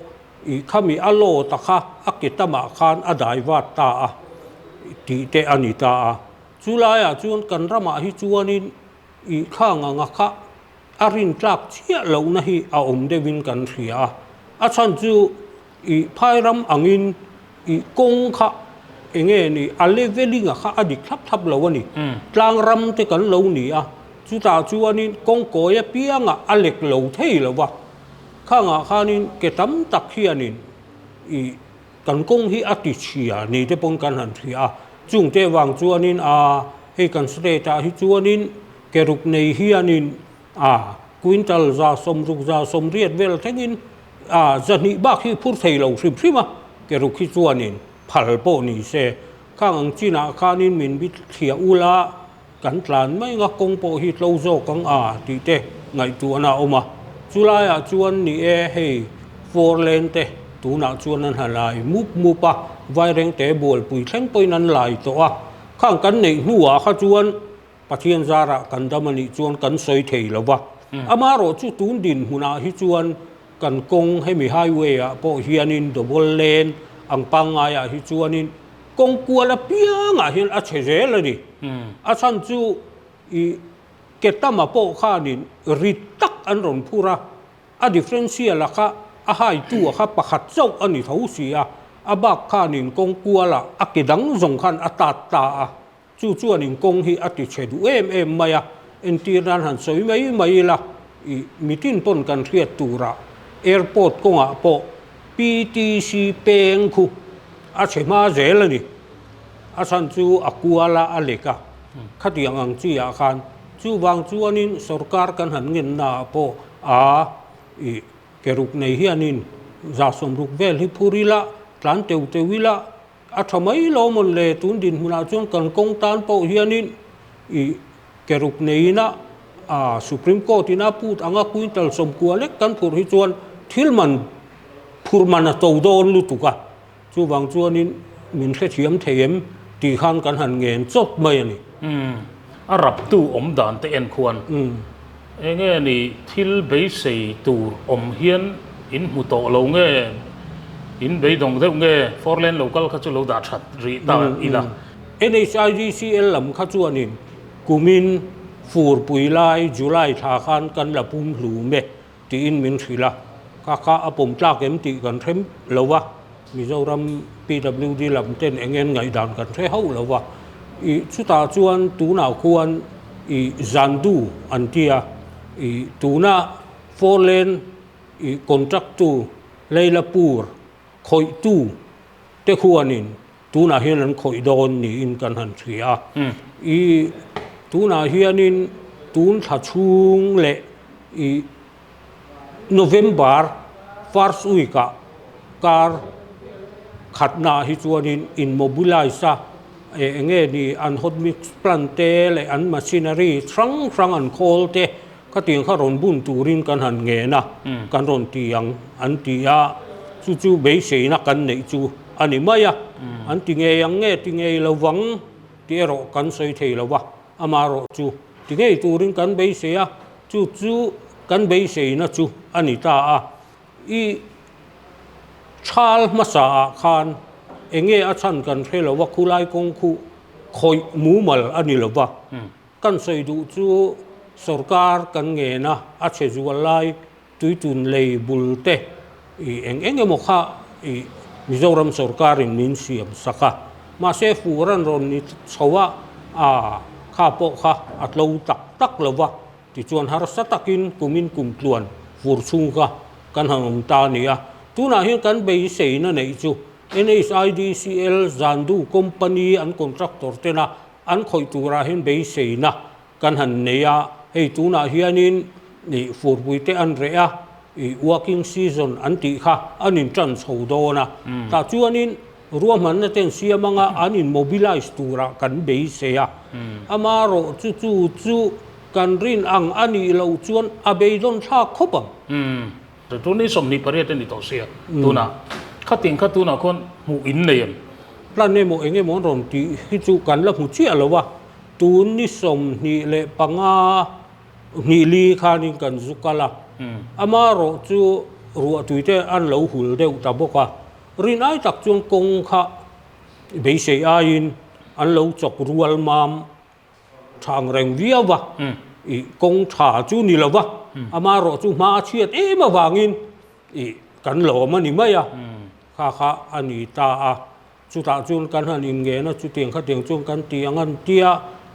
i khami a load a kha a ke tamah khan a dai vat ta a tih te a ni ta a. Chu laiah chuan kan ramah hi chuanin i khang anga kha a rintlak chiah lohna hi a awm deuhin kan hria a. A chhan chu i phai ram angin i kawng kha enge ni a leveling a kha a dik thlap thlap lo a ni. Tlang ram te kan lo ni a, chutah chuanin kawng kawi apiangah a lek lo thei lo va. Khangah khanin ke tam tak hianin i kan kawng hi a ti chhia ni te pawn kan han hria a. Chungte vang chuanin a hei kan state ah hi chuanin ke ruk nei hianin A, quintal 60 180 vel thlengin a 200 bak hi phur thei lo hrim hrim a, ke ruk hi chuanin phal pawh ni se. Khang ang chinah khanin min bi thliah ula kan tlan mai nga kawng pawh hi tlo zawk ang a tih te ngaihtuahna a awm a. Chulaiah chuan ni e hei four lane te tunah chuan an ha lai mup mup a, Vairengte bualpui thleng pawhin an lai tawh a. Khang kan neih hnuah kha chuan Pathian zarah kan dam a nih chuan kan sawi thei lo va. Amaherawh chu tun dinhmunah hi chuan kan kawng hemi highway ah pawh hianin double lane ang pangngaiah hi chuanin kawng kual apiangah hian a chhe zel a ni. A chhan chu i ke tama pawh khanin rit tak an rawn phur a, a differential a kha a haitu a kha pakhat chauh a ni tho si a, a bak khanin kawng kualah a ke dang zawng khan a tat ta a. Chu chuan in kawng hi a ti chhe duh em em mai a, entir nan han sawi mai mai ila, i mitin pawn kan hriat turah airport kawngah pawh PTC peng khu a chhe hma zel a ni. A chhan chu a kual a, a lek a, khatiang ang chi ah khan. Chuvang chuanin sorkar kan han ngenna ah pawh a i ke ruk nei hianin 60 vel hi phur ila, tlan teu teu ila, A tha mai lo mawn le, tun dinhmunah chuan kan kawng tan pawh hianin i ke ruk neiin a Supreme Court in a put anga quintal 90 lek kan phurh hi chuan thil man phurh man a to dawn lutuk a, chuvang chuanin min hrethiam thei em tih khan kan han ngen chawp mai a ni. Umm, a raptu awm dan te en khuan enge ni thil beisei tur awm hian in hmu tawh lo nge, in beidawng deuh nge four lane lo kal kha chu lo dah that rih ta ila. NHIDCL lam kha chuanin kumin furpui lai July thla khan kan la pum hlum e tiin min hrilh a, ka kha a pawm tlak em tih kan hre lo a, Mizoram PWD lam ten eng en ngaihdan kan hre hauh lo a, i chutah chuan tunah khuan i Zandu an ti a, i tuna four lane i contract tu Leilapur khawihtu te khuanin tunah hian an khawih dawn niin kan han hria a. I tunah hianin tun thla chhung leh i November first week ah kar khatna ah hi chuanin in mobilize a eng nge ni an hot mix plant te leh an machinery hrang hrang an khawl te Khatiang kha rawn bun turin kan han ngen a, kan rawn ti ang an ti a, chu chu beiseina kan neih chu a ni mai a, an ti ngei ang nge ti ngei lo vang tih erawh kan sawi thei lo va, amaherawh chu ti ngei turin kan beisei a, chu chu kan beiseina chu a ni ta a, i thal hmasa ah khan eng nge a chhan kan hre lo va, khulai kawng khu khawih mumal a ni lo va. Kan sawi duh chu sorkar kan ngen a, a chhe zual lai tuitun lei bul te i eng eng emaw kha i Mizoram sorkarin min siam sak a. Mahse fur an rawn ni chho a, a kha pawh kha a tlo tak tak lo va, tichuan harsa takin kumin kum tluan fur chhung kha kan han awm ta a ni a. Tunah hian kan beiseina neih chu NHIDCL Zandu company an contractor tena An khawih turah hian beiseina kan han nei a, hei tunah hianin ih furpui te an reh a, ih working season an tih kha an in tan chho dawn a, tah chuanin ruahmanna ten siam anga an in mobilize turah kan beisei a, amaherawh chu chu chu kan rin ang a nih loh chuan a beidawn thlak khawp ang. Tun ni 28 a ni tawh sia tunah khatin kha tunah khawn hmuh in nei em? Plan emaw eng emaw an rawn tih hi chu kan la hmu chiah lo a, tun ni 25 Hnih li khanin kan zu kal a, amaherawh chu ruahtui te an lo hul deuh ta bawk a, rinai tak chuan kawng kha beisei aiin an lo chawk rual mam tha ang reng viau va, ih kawng tha chu ni lo va, amaherawh chu hma a chhiat em avangin ih kan lawm a ni mai a, kha kha a ni ta a. Chutah chuan kan han inngen a, chutiang khatiang chuan kan ti ang an ti a,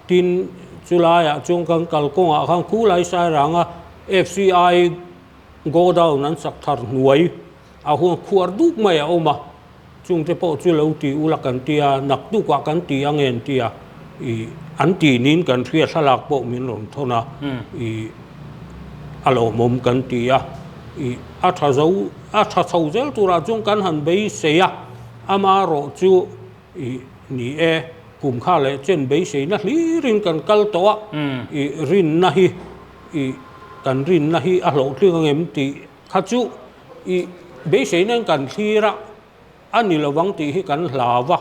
tin chulaiah chuan kan kalkawngah khan khulai sairanga FCI godown an sak thar hnuai a huan khuar duk mai a awm a, chungte pawh chu lo ti ula kan ti a, naktukah kan ti ang en ti a, ih an tih niin kan hria thlalak pawh min rawn thawn a, ih a lawmawm kan ti a, ih a tha zo a tha chho zel turah chuan kan han beisei a. Amaherawh chu i ni e, kum kha leh chen beiseina hlirin kan kal tawh a, i rinna hi i kan rinna hi a hlawhtling ang em tih kha chu i beiseina in kan thlir a, a ni lovang tih hi kan hlau a.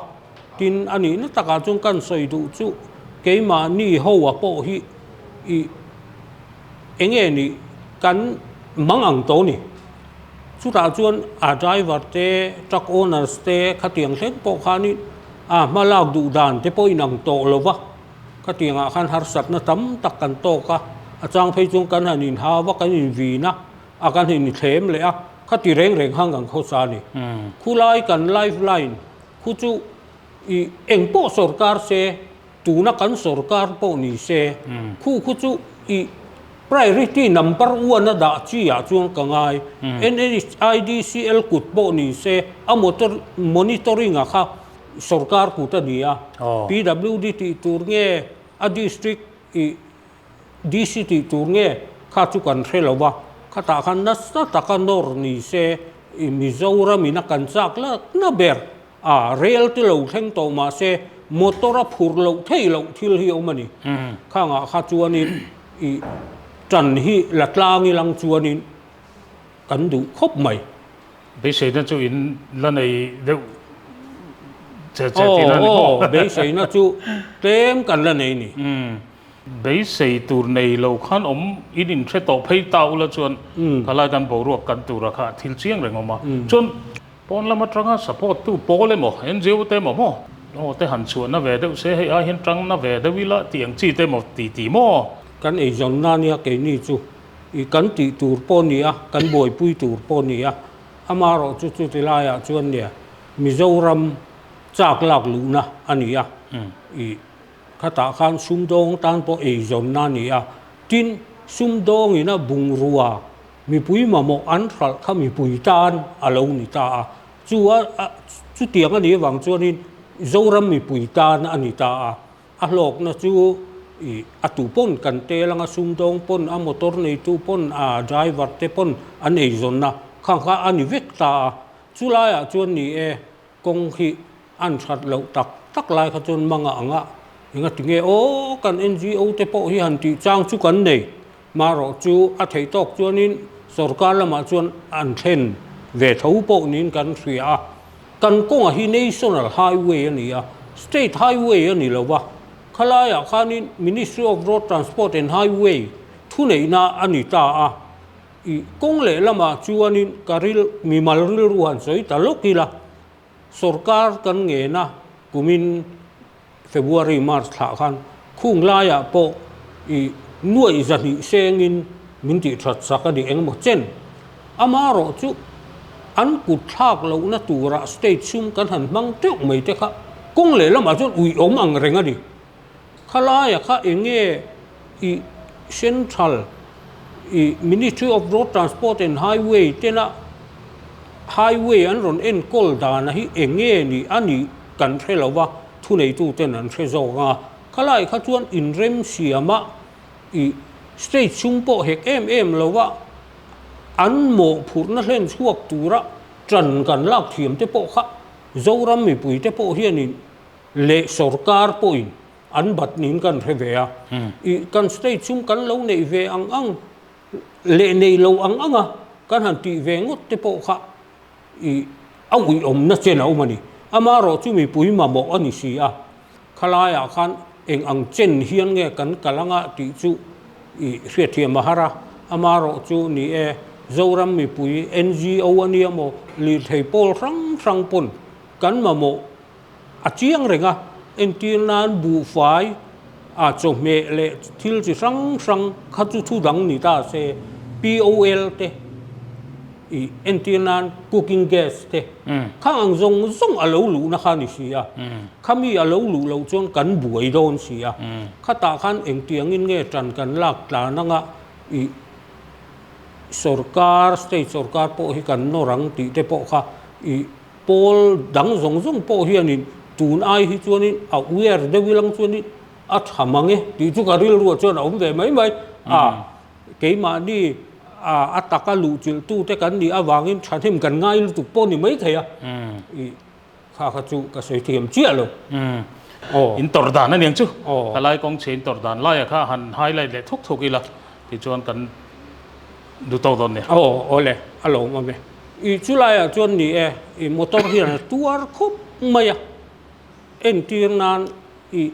Tin, a nihna takah chuan kan sawi duh chu keimahni hoa pawh hi i eng nge nih kan mang ang tawh a ni. Chutah chuan a driver te, truck owners te khatiang thleng pawh khanin a hma lak duh dan te pawh inang tawh lo va, khatiangah khan harsatna tam tak kan tawk a, a chang phei chuan kan han inhau a, kan invin a, a kan inthlem leh a, khati reng reng khan kan khawsa a ni. Khulai kan life line khu chu ih eng pawh sawrkar se Tuna kan sorkar pawh ni se, khu khu chu i priority number one a dah chi ah chuan ka ngai. NHIDCL kut pawh ni se, a motor monitoring a kha sorkar kut a ni a. PWD tih tur nge, a district i DC tih tur nge kha chu kan hre lo va, khatah khan nasa taka nawr ni se i Mizoram in a kan chak lakna ber. A, rel te lo thleng tawh mahse motor a phur loh theih loh thil hi a awm a ni. Khangah kha chuanin i tan hi la tlang ilang chuanin kan duh khawp mai. Beiseina chu in la nei deuh che che tihna a ni maw? Aw, aw, beiseina chu tlem kan la nei ni. Beisei tur nei lo khan awm in inhre tawh phei ta ula chuan khalai kan boruak kan tura kha thil chiang reng awm a. Chuan Pawn lam atanga support tu pawl emaw NGO te emaw maw aw te han chhuahna ve deuh se hei ai hian tangna ve deuh ila tih ang chi te emaw ti ti maw? Kan eizawnna nia keini chu i kan tih tur pawh ni a, kan buaipui tur pawh ni a, amaherawh chu chuti laiah chuan nia Mizoram chak lak luhna a ni a, i khatah khan sumdawng tan pawh eizawnna a ni a, tin sumdawngin a bungrua Mipui mamawh an hralh kha mipui tan a lo ni ta a, chu a chutiang a nih avang chuanin Zoram mipui tan a ni ta a, a hlawkna chu ih a tu pawn kan tel anga sumdawng pawn a motor neitu pawn a driver te pawn an eizawnna khang kha a ni vek ta a, chulaiah chuan ni e Kawng hi an that loh tak tak lai kha chuan manga anga enga tinge aw kan NGO te pawh hi han tih chang chu kan nei. Marawh chu a theih tawk chuanin sorkar lamah chuan an thlen ve tho pawh niin kan hria a. Kan kawnga hi National Highway a ni a, State Highway a ni lo va. Khalaiah khanin Ministry of Road Transport and Highway thuneihna a ni ta a. I kawng leh lamah chuanin ka ril, mimal rilru han sawi ta lawk ila, sorkar kan ngen a, kumin February, March thlah khan khung laiah pawh i nuaih zahnih sengin min tih that sak a ni engemaw chen. Amaherawh chu an kut thlak lohna turah state sum kan han hmang teuh mai te kha kawng leh lamah chuan uiawm ang reng a ni. Khalaia kha eng nge i Central i Ministry of Road Transport and Highway tena Highway an rawn enkawl dana hi eng nge ni a nih kan hre lo va, thuneitu ten an hre zawk ang a. Khalai kha chuan inremsiama i state chhung pawh hek em em lo va, an mawhphurhna hlen chhuak tura tan kan lak thiam te pawh kha Zoram mipui te pawh hianin leh sorkar pawhin an bat niin kan hre ve a, ih kan state chhung kan lo neih ve ang ang leh nei lo ang ang a kan han tih ve ngawt te pawh kha ih a uiawmna chen a awm a ni. Amaherawh chu mipui mamawh a ni si a, khalaiah khan eng ang chen hian nge kan kal anga tih chu I hriatthiam a har a, amarawh chu ni e, Zoram mipui NGO a nia maw, lirthei pawl hrang hrang pawn kan mamawh a chiang reng a, entir nan buhfai a chawhmeh leh thil chi hrang hrang kha chu thu dang ni ta se, POL te i entir nan cooking gas te khang ang zawng zawng a lo luhna kha a ni si a, khami a lo luh loh chuan kan buai dawn si a, khatah khan engtiangin nge tan kan lak tlan anga i sorkar state sorkar pawh hi kan nawr ang tih te pawh kha i pawl dang zawng zawng pawh hianin tun ai hi chuanin a uer deuh ilang chuanin a tha mang e tih chu ka rilruah chuan a awm ve mai mai a. Keimahni a taka luhchilh tute kan nih avangin thahnem kan ngai lutuk pawh ni maithei a, i kha kha chu ka sawi thiam chiah lo. Aw. In tawrh dan aniang chu. Helai kawng chhe in tawrh dan laia kha han highlight leh thuk thuk ila tichuan kan duh tawk dawn nia. Aw aw le, a lo awm e. I chulaiah chuan ni e, i motor hian a tuar khawp mai a, entir nan i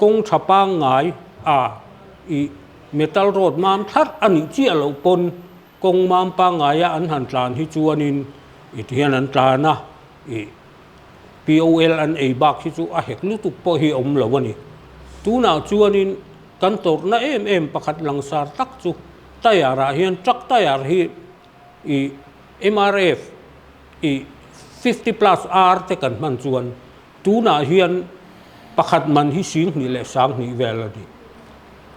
Kawng tha pangngai a i metal road mam thlarh a nih chiah loh pawn kawng mam pangngaia an han tlan hi chuanin i ti hian an tlan a, i POL an ei bak hi chu a hek lutuk pawh hi a awm lo a ni. Tunah chuanin kan tawrhna em em pakhat langsar tak chu tyre ah hian truck tyre hi i MRF i 50 plus R te kan hman chuan Tunah hian pakhat man hi 10,000 leh 20,000 vel a ni.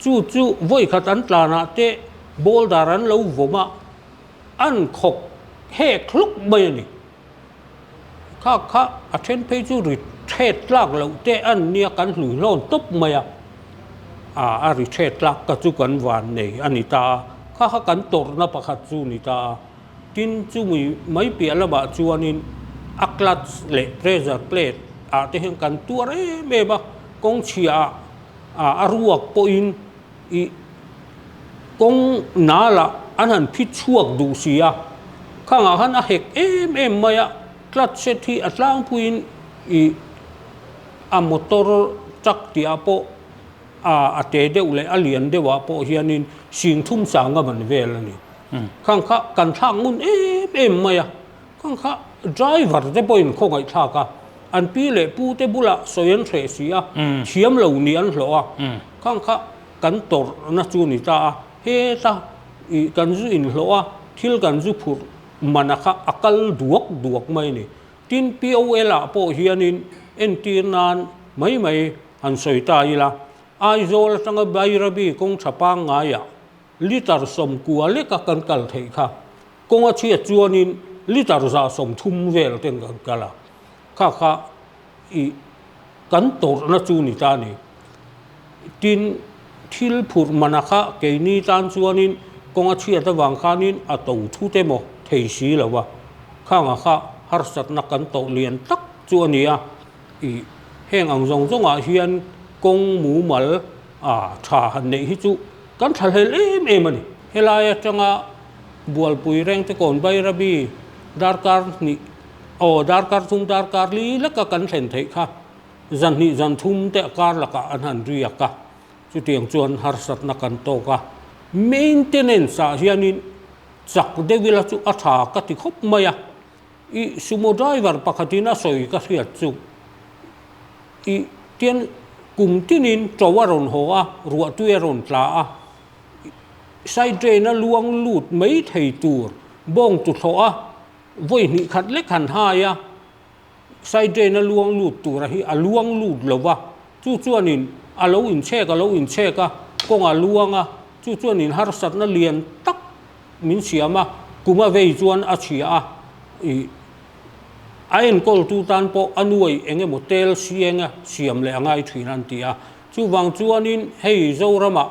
Chu chu vawikhat an tlanah te boulder an lo vawm a, an khawk hek hluk mai a ni. Kha kha a then phei chu ri thet tlak loh te an nia kan hlui hlawn tawp mai a, a a ri thet tlak ka chu kan van nei a ni ta a, kha kha kan tawrhna pakhat chu ni ta a. Tin, chumi mai piah lamah chuanin a clutch leh pressure plate ah te hian kan tuar em em a, kawng chhiah ah a ruak pawhin ih kawng nalah an han phit chhuak duh si a, khangah khan a hek em em mai a, clutch set hi a tlangpuiin ih a motor truck tih ah pawh a te deuh leh a lian deuh ah pawh hianin 30,000 sanga man vel a ni. Khang kha kan thlak ngun em em mai a, khang kha driver te pawhin khawngaih thlak a, an pi leh pu te bulah sawi an hreh si a, thiam lo nih an hlawh a, khang kha kan tawrhna chu ni ta a, heta ih kan zu inhlawh a, thil kan zu phurh mana kha a kal duak duak mai a ni. Tin, POL ah pawh hianin entir nan mai mai han sawi ta ila, Aizawl atanga Bairabi kawng tha pangngaiah Litre 90 leka kan kal theih kha kawng a chhiat chuanin litre 130 vel ten kan kal a, kha kha i kan tawrhna chu ni ta a ni. Tin, thil phurh mana kha keini tan chuanin kawng a chhiat avang khanin a to thut emaw thei si lo a, khanga kha harsatna kan tawh lian tak chu a ni a, i heng ang zawng zawngah hian kawng mumal a tha han neih hi chu Kan thlahlel em em a ni. Helai atanga Bualpui Rengte Kawn Bairabi darkar hnih aw darkar thum darkar li leka kan thlen theih kha zan hnih zan thum te a kar lakah an han riak a, chutiang chuan harsatna kan tawk a. Maintenance ah hianin chak deuh ila chu a tha ka ti khawp mai a, I sumo driver pakhatin a sawi ka hriat chu i tian kum tinin to a rawn haw a, ruahtui a rawn tla a, side drain a luang lut mai thei tur bawng tu thlawh a, vawi hnih khat lek han hai a, side drain a luang lut tura hi a luang lut lo va, chu chuanin a lo inchhek a lo inchhek a, kawng a luang a, chu chuanin harsatna lian tak Min siam a, kum a vei chuan a chhia a, ih a enkawltu tan pawh a nuai eng emaw tel sienga siam leh a ngai thin an ti a. Chuvang chuanin hei Zoramah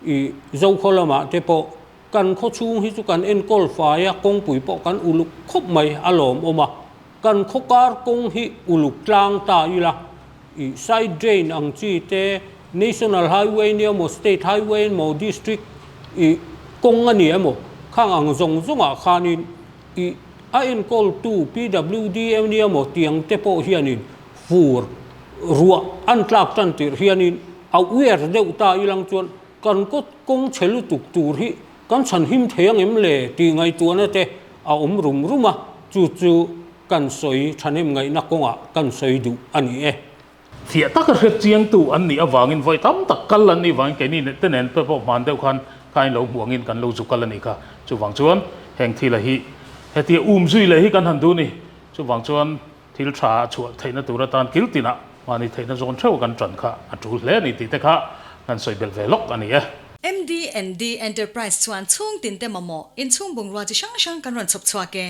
ih Zokhaw lamah te pawh kan khaw chhung hi chu kan enkawl fai a, kawngpui pawh kan uluk khawp mai a lawmawm a. Kan khaw kar kawng hi uluk tlang ta ila, ih side drain ang chi te, National Highway nia maw, State Highway maw, District ih kawng a ni emaw, khang ang zawng zawngah khanin ih a enkawltu PWD nia maw tiang te pawh hianin fur ruah an tlak tan tirh hianin Aware deuh ta ilang chuan kan kawt kawng chhe lutuk tur hi kan chhan him thei ang em le tih ngaihtuahna te a awm rum rum a, chu chu kan sawi thahnem ngaihna kawngah kan sawi duh a ni e. Fiah taka hriat chiangtu an nih avangin vawi tam tak kal an nih vangin keini te nen te pawh hman deuh khan khain lo hmuh angin kan lo zu kal a nih kha. Chuvang chuan heng thila hi hetia um zui leh hi kan han duh ni. Chuvang chuan thil tha a chhuah theihna tur atan kil tinah mahni theihna zawn theuh kan tan kha a tul hle a ni tih te kha kan sawi belh ve lawk a ni e. MDND Enterprise chuan chhung tin te mamawh inchhung bungrua chi hrang hrang kan rawn chhawp chhuak e.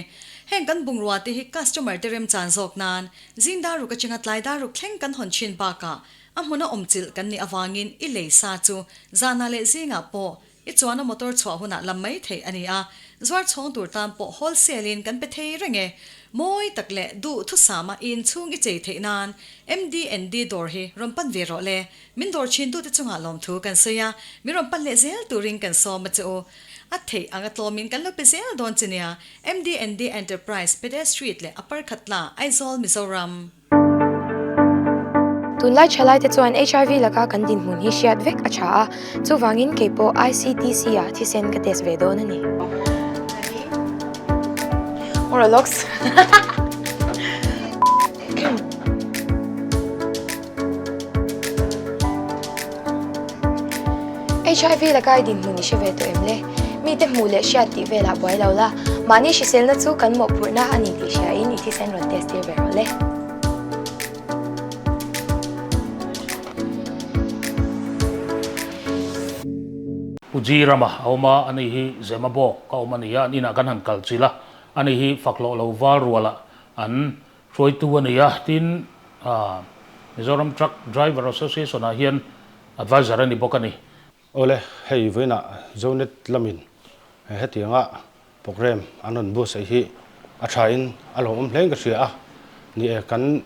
Heng kan bungrua te hi customer te remchan zawk nan zing dar ruk atanga tlai dar ruk thleng kan hawn thin bakah a hmuna awm chilh kan nih avangin i lei sa chu zanah leh zingah pawh I chuan a motor chhuah hunah lam mai theih a ni a, zuar chhawng tur tan pawh wholesale in kan pe thei reng e. Mawi tak leh duh thusama i inchhung i chei theih nan MDND dawr hi rawn pan ve rawh le. Min dawr thin tute chungah lawmthu kan sawi a, min rawn pan leh zel turin kan sawm a che u. A theih anga tlawmin kan lo pe zel dawn che nia. MDND Enterprise, Pede Street leh Upper Khatla, Aizawl, Mizoram. Tunlai thalaite chuan HIV laka kan dinhmun hi hriat vek a tha a, chuvangin kei pawh ICTC ah thisen ka test ve dawn a ni. Oralox. HIV laka i dinhmun i hre ve tawh em le? Mite hmuh leh hriat tih velah buai lo la, mahni hriselna chu kan mawhphurhna a ni tih hriain i thisen rawn test tir ve rawh le. Pu Ji rama a awm a, ani hi Zema bawk a awm a ni a, an inah kan han kal chilh a, ani hi fakhlawh lo val rualah an Hruaitu a ni a, tin Mizoram Truck Driver Association ah hian advisor a ni bawk a ni. Awle, hei vawiinah Zonet lamin hetianga program an rawn buatsaih hi a thain a lawmawm hlein ka hria a. Ni e, kan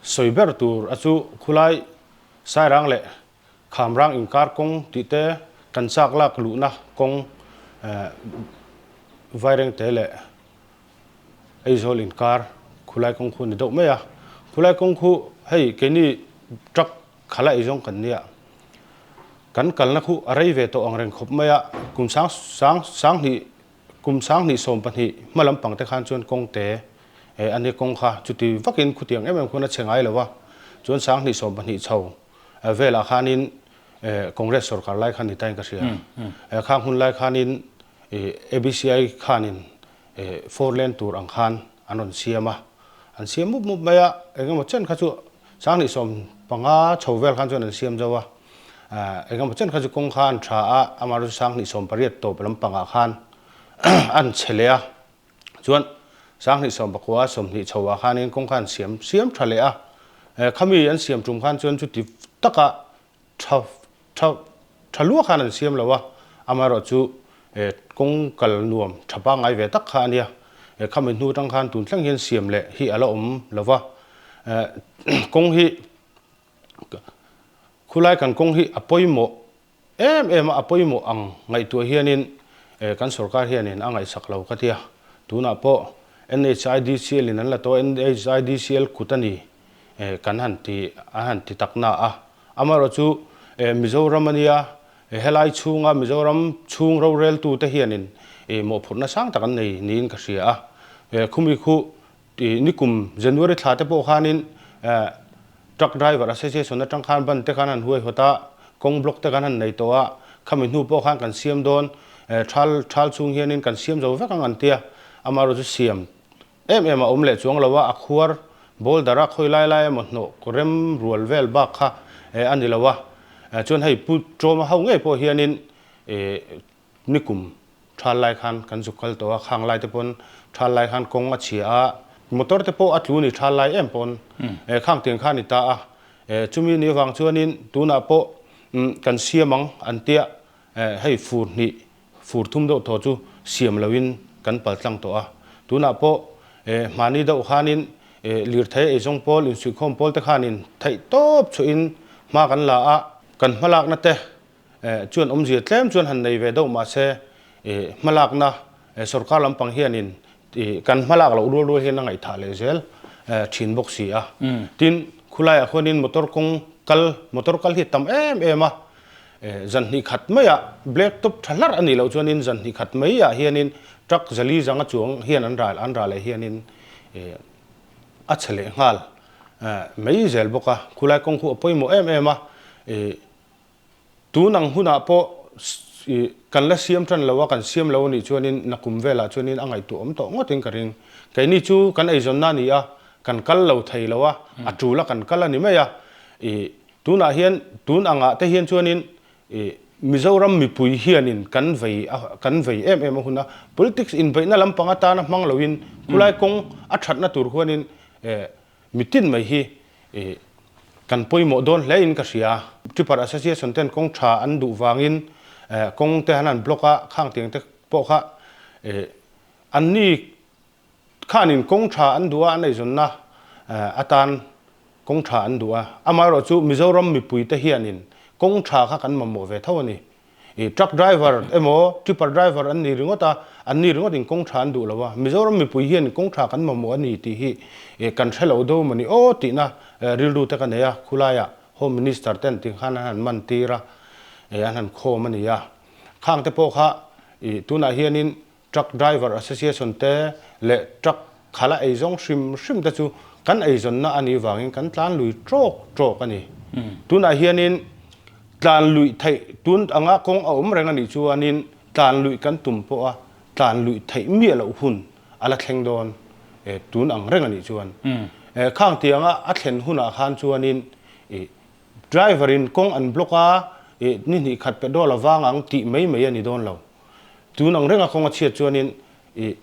sawi ber tur a chu khulai Sairang leh Khamrang inkar kawng tih te, kan chak lak luhna kawng Vairengte leh Aizawl inkar khulai kawng khu a ni deuh mai a, khulai kawng khu hei keini truck khala eizawng kan nia, kan kalna khu a rei ve tawh ang reng khawp mai a, kum sang sang sanghnih kum sanghnih 12 hma lampang te khan chuan kawng te eh a nia kawng kha chuti vakin khutiang em em khuan a chhe ngai lo a, chuan sanghnih 12 chho velah khanin Congress sorkar lai khan ni tain ka hria, khang hun lai khanin ABCI khanin four lane tur ang khan an rawn siam a, an siam mup mup mai a, engemaw chen kha chu 2015 chho vel khan chuan an siam zo a, engemaw chen kha chu kawng kha an tha a, amaherawhchu 2018 tawp lampangah khan an chhe leh a, chuan 2019 20 chhoah khanin kawng kha an siam siam tha leh a, khami an siam tum khan chuan chuti taka Tha tha tha lua khan an siam lo a, amaherawh chu kawng kal nuam tha pangngai ve tak kha a nia. Khami hnu atang khan tun thleng hian siam leh hi a la awm lo va. Kawng hi khulai kan kawng hi a pawimawh em em a, a pawimawh ang ngaihtuah hianin kan sorkar hianin a ngaihsak lo ka tia. Tunah pawh NHIDCL in an la tawh a, NHIDCL kut a ni kan han ti an han ti tak na a. Amaherawhchu Mizoram a nia, helai chhunga Mizoram chhung roreltute hianin mawhphurhna sang tak an nei niin ka hria a. Khumi khu nikum January thla te pawh khanin Truck Driver Association atang khan ban te khan han huaihawt a, kawng block te kan han nei tawh a, khami hnu pawh khan kan siam dawn, thal thal chhung hianin kan siam zo vek ang an tia. Amaherawhchu siam Em em a awm leh chuang lo a, a khuar boulder a khawi lai lai emaw hnawh rem rual vel bak kha a ni lo a. Chuan hei Pu Tawma ho ngei pawh hianin nikum thal lai khan kan zuk kal tawh a, khang lai te pawn thal lai khan kawng a chhia a, motor te pawh a tlu ni thal lai em pawn khang tiang kha a ni ta a. Chumi ni avang chuanin tunah pawh kan siam ang an tia hei fur hnih Fur thum deuh thaw chu siam loin kan pal tlang tawh a. Tunah pawh hmani deuh khanin lirthei eizawng pawl, insuihkhawm pawl te khanin theih tawp chhuahin hma kan la a. Kan hmalakna te chuan awmzia tlem chuan han nei ve deuh mahse hmalakna sorkar lampang hianin kan hmalak loh rual rual hian a ngaihthah leh zel thin bawk si a. Tin, khulaiah khuanin motor kawng kal, motor kal hi a tam em em a, zan hnih khat maiah black top tha hlarh a nih loh chuanin zan hnih khat maiah hianin truck zali zanga chuang hian an ral an ral leh hianin a chhe leh nghal mai zel bawk a, khulai kawng khu a pawimawh em em a, Tun ang hunah pawh kan la siam tan lo a, kan siam lo a nih chuanin nakum velah chuanin a ngaihtuah awm tawh ngawtin ka ring. Keini chu kan eizawnna a ni a, kan kal lo thei lo a, a tul a kan kal a ni mai a. Ih tunah hian tun angah te hian chuanin ih Mizoram mipui hianin kan vei a kan vei em em a hun a, politics inbeihna lampang atana hmang loin khulai kawng a thatna tur huanin eh Mitin mai hi kan pawimawh dawn hle in ka hria. Tipper Association ten kawng tha an duh vangin kawng te han han block a, khang tiang te pawh kha an ni khanin kawng tha an duh a, an eizawnna atan kawng tha an duh a. Amaherawhchu Mizoram mipui te hianin kawng tha kha kan mamawh ve tho a ni. I truck driver emaw tipper driver an ni ringawt a, an ni ringawt in kawng tha an duh lo a, Mizoram mipui hian kawng tha kan mamawh a ni tih hi kan hre lo do mawni aw tihna rilru te ka nei a, khulaiah Home Minister ten ti khan an han man tir a, an han khawm a ni a, khang te pawh kha i tunah hianin Truck Driver Association te leh truck khala eizawng hrim hrim te chu kan eizawnna a nih vangin kan tlan lui tawk tawk a ni. Tunah hianin tlan luih theih tun anga kawng a awm reng a nih chuanin tlan luih kan tum pawh a tlan luih theih miah loh hun a la thleng dawn tun ang reng a nih chuan. Khang tianga a thlen hunah khan chuanin driver in kawng an block a ni hnih khat petrol a vang ang tih mai mai a ni dawn lo. Tun ang renga kawng a chhiat chuanin ih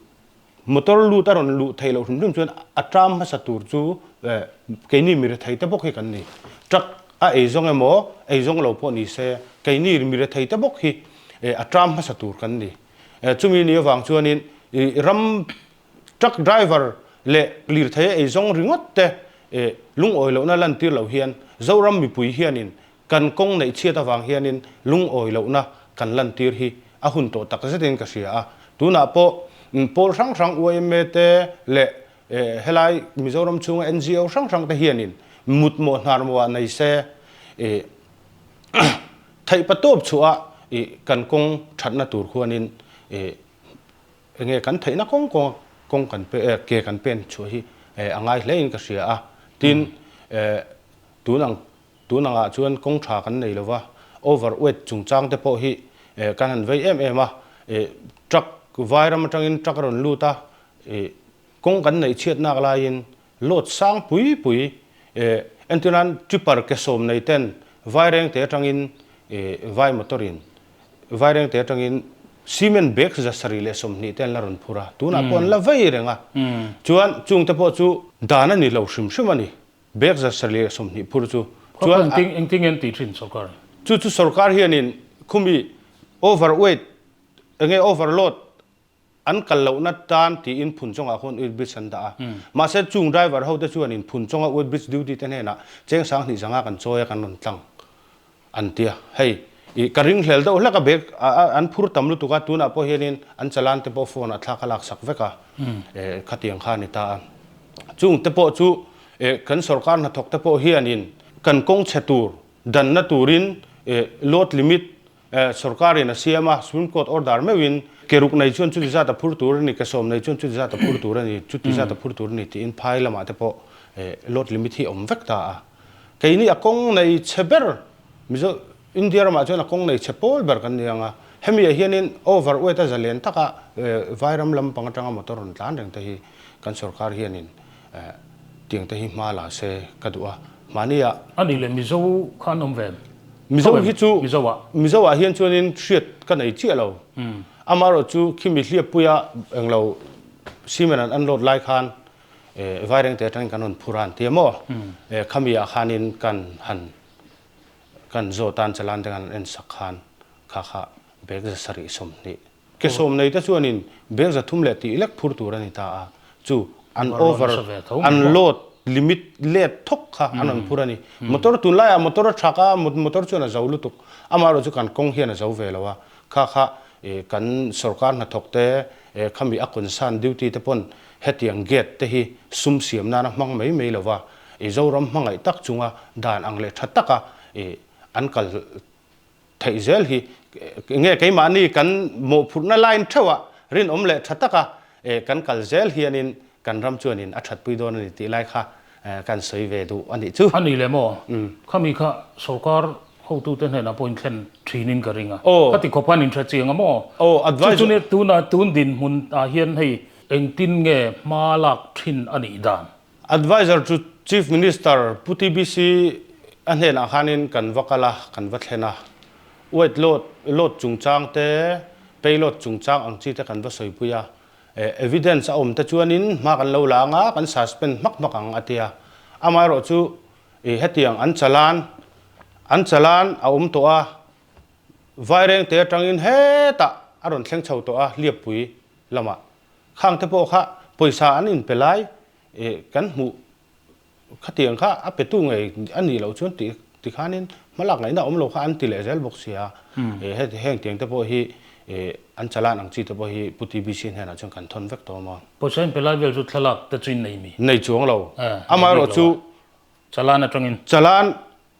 motor lut a rawn luh theih loh hrim hrim chuan a tram hmasa tur chu keini mi rethei te bawk hi kan ni. Truck a ei zawng emaw ei zawng lo pawh ni se keini mi rethei te bawk hi a tram hmasa tur kan ni. Chumi ni avang chuanin ih ram truck driver leh lirthei a ei zawng ringawt te lungawi lohna lantir loh hian Zoram mipui hianin Kan kawng neih chhiat avang hianin lungawi lohna kan lantir hi a hun tawh tak zetin ka hria a. Tunah pawh pawl hrang hrang yma te leh helai Mizoram chhunga ngo hrang hrang te hianin mutmawh hnarmawh nei se theih patawp chhuah kan kawng thatna tur khuanin enge kan theihna kawng kawng kawng kan ke kan pen chhuah hi a ngai hlein ka hria a. Tin, tun ang Tun angah chuan kawng tha kan nei lova, over weight chungchang te pawh hi kan han vei em em a, truck vai ram atangin truck a rawn lut a, kawng kan neih chhiat nak laiin load sang pui pui entir nan tipper ke sawm nei ten vai reng te atangin vai motor in vai reng te atangin cement bag za 27 te an la rawn phur a, tunah pawh an la vei reng a, chuan chung te pawh chu dan a ni lo hrim hrim a ni. Bag 720 phur chu chuan a. Engtin nge an tih thin sorkar? Chu chu sorkar hianin khumi overweight enge overload an kal lohna tan tiin phun chungah khuan weight bridge an dah a. Mahse chung driver ho te chuanin phun chunga weight bridge duty te hnenah cheng 2000 500 kan chawi a kan rawn tlang. An ti a, hei i ka ring hlel deuh hlek a bag an phur tam lutuk a, tunah pawh hianin an chalante pawh phone ah thlak a laksak vek a, khatiang kha a ni ta a. Chung te pawh chu kan sorkar hnathawk te pawh hianin kan kawng chhe tur danna turin load limit sorkarin a siam a, Supreme Court order meuhin ke ruk nei chuan chuti zat a phur tur a ni, ke sawm nei chuan chuti zat a phur tur a ni, chuti zat a phur tur a ni tiin phai lamah te pawh load limit hi a awm vek ta a. Keini a kawng nei chhe ber, Mizo, India ramah chuan a kawng nei chhe pawl ber kan ni ang a, hemi ah hianin over weight a zalen taka Vairam lam pang atanga motor rawn tlan reng te hi kan sorkar hianin tiang te hi hma la se ka duh a, mahni ah. A nih leh Mizo kha an awm ve em? Mizo hi chu Mizo ah hian chuanin hriat ka nei chiah lo, amaherawh chu khimi hliappuia englo cement an unload lai khan Vairengte atangin kan rawn phur a an ti a maw? Khami ah khanin kan han kan zawt a an chalan te kan en sak khan kha kha bag 720 ke sawm nei te chuanin bag 300 leh tih lek phur tur a ni ta a, chu an over an load limit let thawk kha an rawn phur a ni. Motor tunlaiah motor a thak a, motor chuan a zo lutuk, amaherawhchu chu kan kawng hian a zo ve lo a, kha kha kan sorkar hnathawk te khami a concern duty te pawn Hetiang gate te hi sum siam nana hmang mai mai lova, i Zoram hmangaih tak chunga dan ang leh tha taka i an kal theih zel hi nge keimahni kan mawhphurhna line theuhah rinawm leh tha taka kan kal zel hianin kan ram chuanin a thatpui dawn a ni tih lai kha kan sawi ve duh a nih chu. A ni le maw? Khami kha sorkar hotute hnenah pawh inthlen thinin ka ring a. Khati khawp khan inhre chiang a maw? Chu chu nia tuna tun dinhmun ah hian hei engtin nge hma lak thin a nih dan? Adviser chu Chief Minister Pu TBC a hnenah khanin kan va kal a, kan va thlen a. Weight load, load chungchang te, payload chungchang ang chi te kan va sawipui a. Evidence a awm te chuanin hma kan lo la ang a, kan suspend hmak hmak ang a ti a. Amaherawhchu hetiang an chalan, an chalan a awm tawh a, Vairengte atangin hetah a rawn thleng chho tawh a, Hliappui lamah. Khang te pawh kha pawisa an inpe lai kan hmuh khatiang kha a petu ngei a nih loh chuan tih tikhanin hmalak ngaihna awm lo kha an ti leh zel bawk sia. Heng tiang te pawh hi an chalan ang chi te pawh hi Pu TBC hnenah chuan kan thawn vek tawh a maw. Pawisa inpe lai vel chu thlalak te chu in nei mi? Nei chuang lo. Amaherawhchu Chalan atangin. Chalan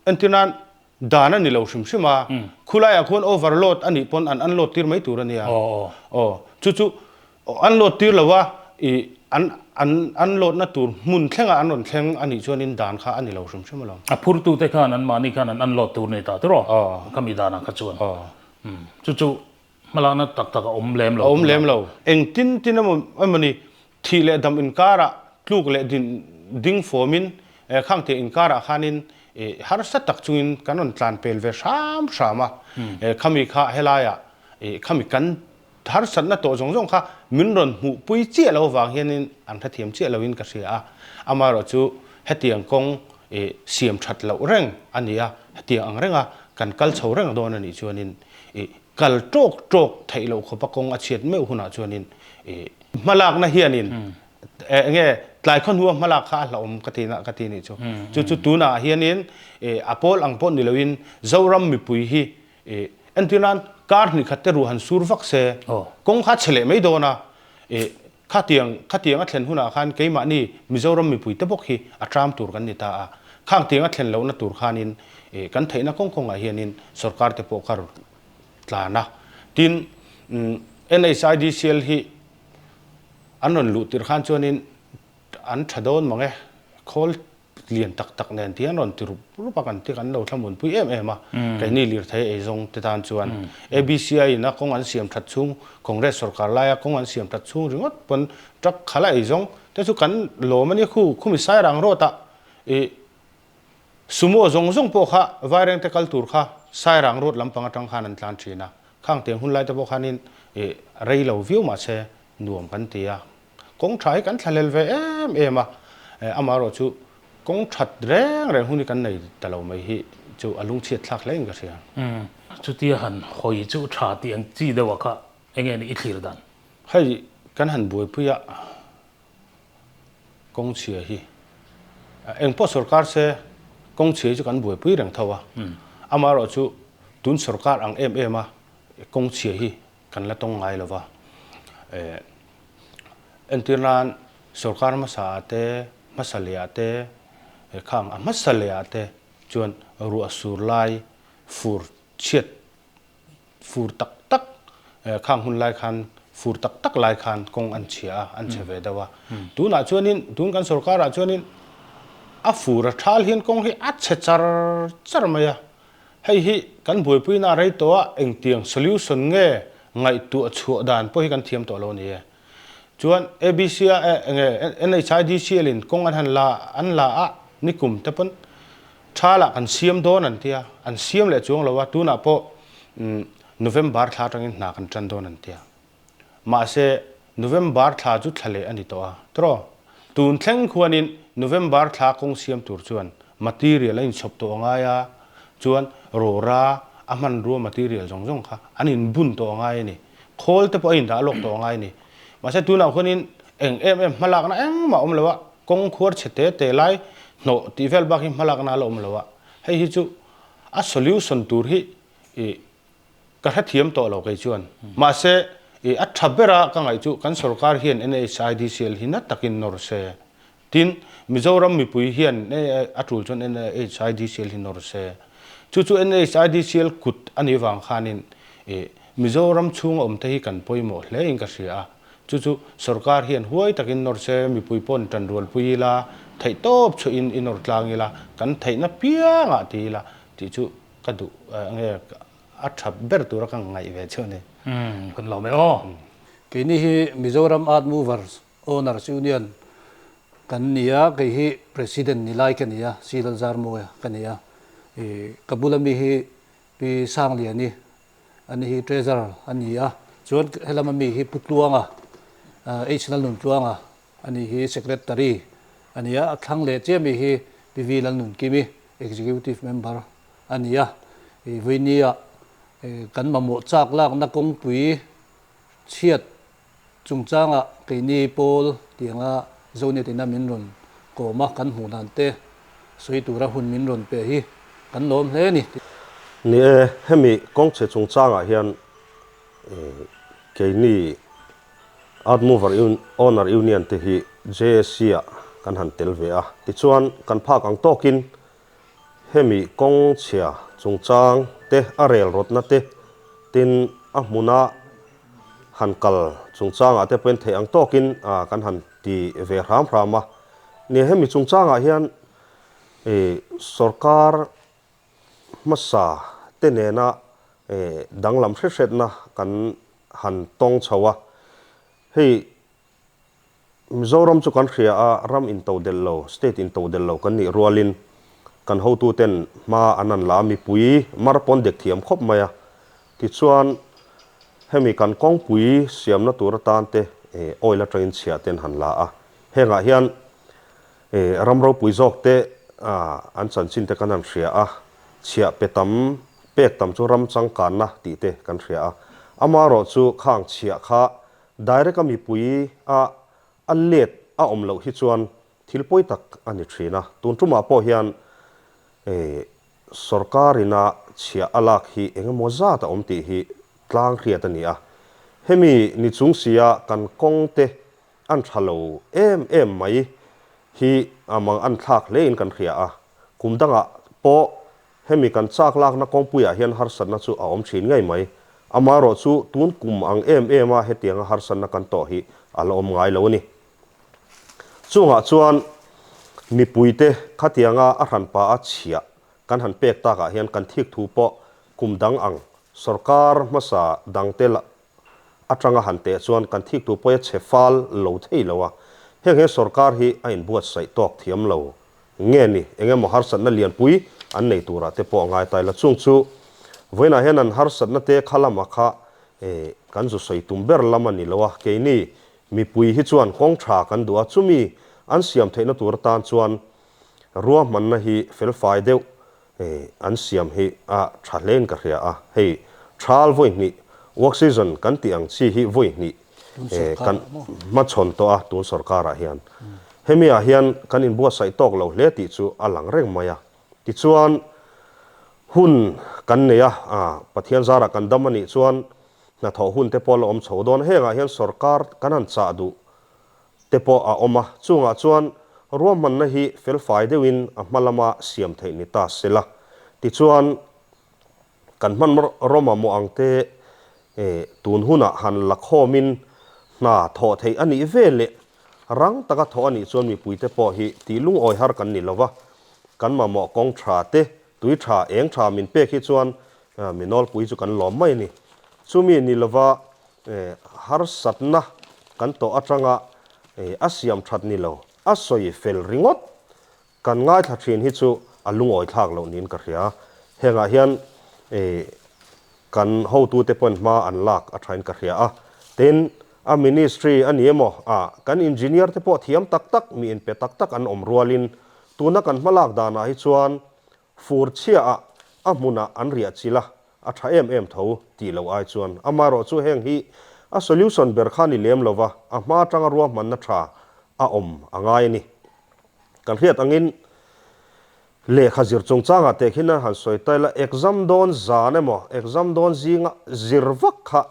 entir nan dan a ni lo hrim hrim a, khulaiah khuan overload a nih pawn an unload tir mai tur a nia. Aw chu chu unload tir lo a, ih an an unload na tur hmun thlengah an rawn thleng a nih chuanin dan kha a ni lo hrim hrim alawm. A phurtute khan anmahni khan an unload tur nei ta tiraw? Khami danah kha chuan. Chu chu hmalakna tak tak a awm lem lo. A awm lem lo. Engtin tin emaw emawni Thih leh dam inkarah tluk leh din ding fawmin khangte inkarah khanin harsa tak chungin kan rawn tlan pel ve hram hram a. Khami kha helaiah khami kan harsatna tawh zawng zawng kha min rawn hmuhpui chiah lo avang hianin an hrethiam chiah loin ka hria a. Amaherawhchu hetiang kawng siam that loh reng a ni a, hetiang ang renga kan kal chho reng dawn a nih chuanin kal tawk tawk theih loh khawpa kawng a chhiat meuh hunah chuanin Hmalakna hianin eng nge tlai khaw hnua hmalak kha a hlauhawm ka ti na ka ti nih chu. Chu chu tunah hianin a pawl ang pawh ni loin Zoram mipui hi entir nan kar hnih khat te ruah han sur vak se kawng kha a chhe leh mai dawn a, khatiang khatiang a thlen hunah khan keimahni Mizoram mipui te bawk hi a tram tur kan ni ta a, khang tiang a thlen lohna tur khanin kan theihna kawng kawngah hianin sorkar te pawh kha tlan a. Tin, NHIDCL hi an rawn luh tirh khan chuanin an tha dawn mang e, khawl lian tak tak nen tih an rawn ti rup rup a, kan ti kan lo thlamuanpui em em a, keini lirthei eizawng te tan chuan ABCI in a kawng an siam that chhung, Congress sorkar laia kawng an siam that chhung ringawt pawn truck khala eizawng te chu kan lawm a nia khu, khumi Sairang road ah ih Sumo zawng zawng pawh kha Vairengte kal tur kha Sairang road lampang atang khan an tlan thin a, khang tiang hun lai te pawh khanin ih rei lo viau mahse nuam kan ti a, kawng tha hi kan thlahlel ve em em a, amaherawh chu kawng that reng reng hun hi kan nei ta lo mai hi chu a lungchhiat thlak hle in ka hria. Chutia han hawi chu tha tih ang chi deuh ah kha enge ni i thlir dan? Hei kan han buaipui a. Kawng chhia hi eng pawh sorkar se kawng chhia hi chu kan buaipui reng tho a, amaherawh chu tun sorkar ang em em a kawng chhia hi kan la tawng ngai lo va, entir nan sorkar hmasa ah te hmasa leh ah te khang a hmasa leh ah te chuan ruah sur lai fur chhiat Fur tak tak, khang hun lai khan fur tak tak lai khan kawng an chhia a, an chhe ve deuh a. Tunah chuanin, tun kan sorkarah chuanin a fur a thal hian kawng hi a chhe char char mai a. Hei hi kan buaipuina a rei tawh a, engtiang solution nge ngaihtuah chhuah dan pawh hi kan thiam tawh lo a ni e. Chuan ABC a enge NHIDCL in kawng an han la an la a nikum te pawn Thalah kan siam dawn an tia, an siam leh chuang lo a, tunah pawh November thla atangin hna kan tan dawn an tia. Mahse, November thla chu thla leh a ni tawh a, tiraw? Tun thleng khuanin November thla kawng siam tur chuan material a inchhawp tawh a ngai a, chuan rawra a hmanrua material zawng zawng kha an inbun tawh a ngai a ni. Khawl te pawh a indah lawk tawh a ngai a ni. Mahse, tunah khuanin eng em em hmalakna engmah a awm lo a, Kawng khuar chhe te te lai hnawh tih vel bak hi hmalakna a la awm lo a, hei hi chu a solution tur hi ih ka hrethiam tawh lo kei chuan. Mahse ih a tha bera ka ngaih chu kan sorkar hian NHIDCL hi na takin nawr se. Tin, Mizoram mipui hian a tul chuan NHIDCL hi nawr se. Chu chu NHIDCL kut a nih vang khanin Mizoram chhunga awmte hi kan pawimawh hle in ka hria a. Chu chu sorkar hian huai takin nawr se, mipui paw'n tan rualpui ila, theih tawp chhuahin i nawr tlang ila, kan theihna piangah ti ila tih chu ka duh nge a tha ber tura ka ngaih ve chu a ni. Umm, kan lo mai aw. Keini hi Mizoram Art Movers Owners Union kan ni a, kei hi President ni lai ka ni a, C Lalzarmawia ka ni a. Ih, ka bula mi hi Pi Sangliani Ani hi Treasurer a ni a, chuan helama mi hi Pu Tluanga, H Lalnuntluanga ani hi Secretary a ni a, a thlang leh chiah mi hi Pi V Lalnunkimi, Executive Member a ni a. I Vawinia kan mamawh chak lakna kawngpui chhiat chungchangah keini pawl tianga Zonet ina min rawn kawm a, kan hmuh dan te sawi tura hun min rawn pe hi kan lawm hle a ni. Ni e, hemi kawngchhe chungchangah hian keini Earth Mover Owner Union te hi JSC ah kan han tel ve a, tichuan kan phak ang tawkin hemi kawngchhia chungchang te a rel rawtna te tin a hmuna han kal chungchangah te pawhin theih ang tawkin kan han ti ve hram hram a. Nia hemi chungchangah hian sorkar hmasa te nena danglam hre hretna kan han tawng chho a. Hei Mizoram chu kan hria a, ram intodelh lo, state intodelh lo kan nih rualin kan hotuten hma an han la a, mipui mar pawn dek thiam khawp mai a. Tichuan, hemi kan kawngpui siamna tur atan te oil atangin chhiah te an han la a. Hengah hian ram ropui zawk te an chanchin te kan han hria a, chhiah pe tam, pek tam chu ram changkanna tih te kan hria a. Amaherawhchu khang chhiah kha Direct a mipui a a let a awm loh hi chuan thil pawi tak a ni thin a, tun tumah pawh hian sorkar ina chhiah a lak hi eng emaw zat a awm tih hi tlang hriat a ni a, hemi ni chung sia kan kawng te an tha lo em em mai hi a mang an thlak hle in kan hria a, kum dangah pawh Hemi kan chak lakna kawngpuiah hian harsatna chu a awm thin ngei mai. Amaherawh chu tun kum ang em em a hetianga harsatna kan tawh hi a la awm ngai lo a ni. Chungah chuan mipuite khatianga a hranpa a chhiah kan han pek takah hian kan thik thu pawh kum dang ang sorkar hmasa dangte atanga han teh chuan kan thik thu pawh a chhe fal lo thei lo a. Heng hian sorkar hi a inbuatsaih tawk thiam lo Nge ni, eng emaw harsatna lianpui an nei turah te pawh a ngai ta ila. Chung chu vawiinah hian an harsatna te kha lama kha kan zu sawi tum ber lam a ni lo a, keini mipui hi chuan kawng tha kan duh a, chumi an siam theihna tur atan chuan ruahmanna hi felfai deuh an siam hi a tha hlein ka hria a, hei thal vawi hnih work season kan tih ang chi hi vawi hnih kan hmachhawn tawh a tun sorkarah hian. Hemi ah hian kan inbuatsaih tawk lo hle tih chu a lang reng mai a. Tichuan hun kan nei a, Pathian zarah kan dam a nih chuan hnathawh hun te pawh a la awm chho dawn. Hengah hian sorkar kan han chah duh te pawh a awm a, chungah chuan ruahmanna hi felfai deuhin a hma lama siam theih ni ta se la. Tichuan, kan hman rawma maw ang te tun hunah han la khawmin hna thawh theih a nih ve leh rang taka thawh a nih chuan mipuite pawh hi tih lungawi har kan ni lo va, kan mamawh kawng tha te, tui tha, eng tha min pek hi chuan mi nawlpui chu kan lawm mai a ni. Chumi ni lova harsatna kan tawh atanga a siam that ni lo, a sawi fel ringawt kan ngaithla thin hi chu a lungawi thlak loh niin ka hria. Hengah hian kan hotute pawhin hma an lak a thain ka hria a. Tin, a ministry a ni emaw, kan engineer te pawh thiam tak tak, mi inpe tak tak an awm rualin tuna kan hmalak danah hi chuan Fur chhiaah a hmunah an riah chilh a, a tha em em tho tih loh ai chuan amaherawhchu heng hi a solution ber kha ni lem lova a hma atanga ruahmanna tha a awm a ngai a ni. Kan hriat angin lehkha zir chungchangah teh khin a han sawi ta ila, exam dawn zan emaw exam dawn zinga zir vak kha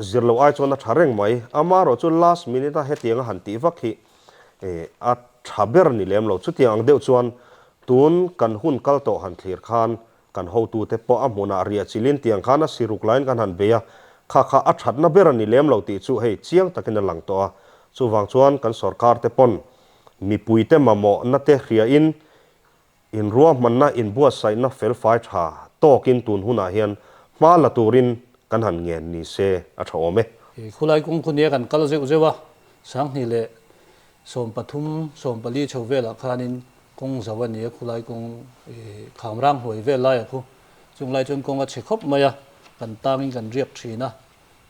zir loh ai chuan a tha reng mai. Amaherawhchu last minute a hetianga han tih vak hi. A tha ber ni lem lo. Chutiang ang deuh chuan tun kan hun kal tawh han thlir khan kan hotute pawh a hmunah riah chilhin tiang khan a siruk laiin kan han bei a, kha kha a thatna ber a ni lem lo tih chu hei chiang takin a lang tawh a. Chuvang chuan kan sorkar te pawn mipuite mamawhna te hriain inruahmanna inbuatsaihna felfai tha tawkin tun hunah hian hma la turin kan han ngen ni se a tha awm e. Khulai kawng khu nia kan kal zeuh zeuh a, Sanghnih leh 13, 14 chho velah khanin kawng zo a ni a, khulai kawng khamrang hnuai vel laiah khu chung lai chuan kawng a chhe khawp mai a, kan tangin kan riak thin a,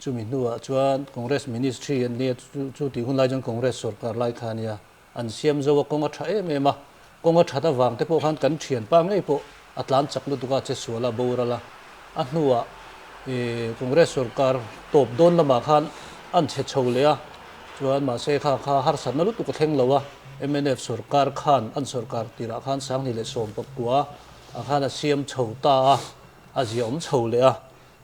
chumi hnuah chuan Congress Ministry an nia chu tih hun lai chuan Congress sorkar lai kha a nia, an siam zo a, kawng a tha em em a, kawng a that avang te pawh khan kan thianpa ngei pawh a tlan chak lutuk a, che sual a, boral a, a hnuah Congress sorkar tawp dawn lamah khan an chhe chho leh a, Chuan mahse kha kha harsatna lutuk a thleng lo a, mnf sorkar khan an sorkar tirah khan 2019 ah khan a siam chho ta a, a ziaawm chho leh a,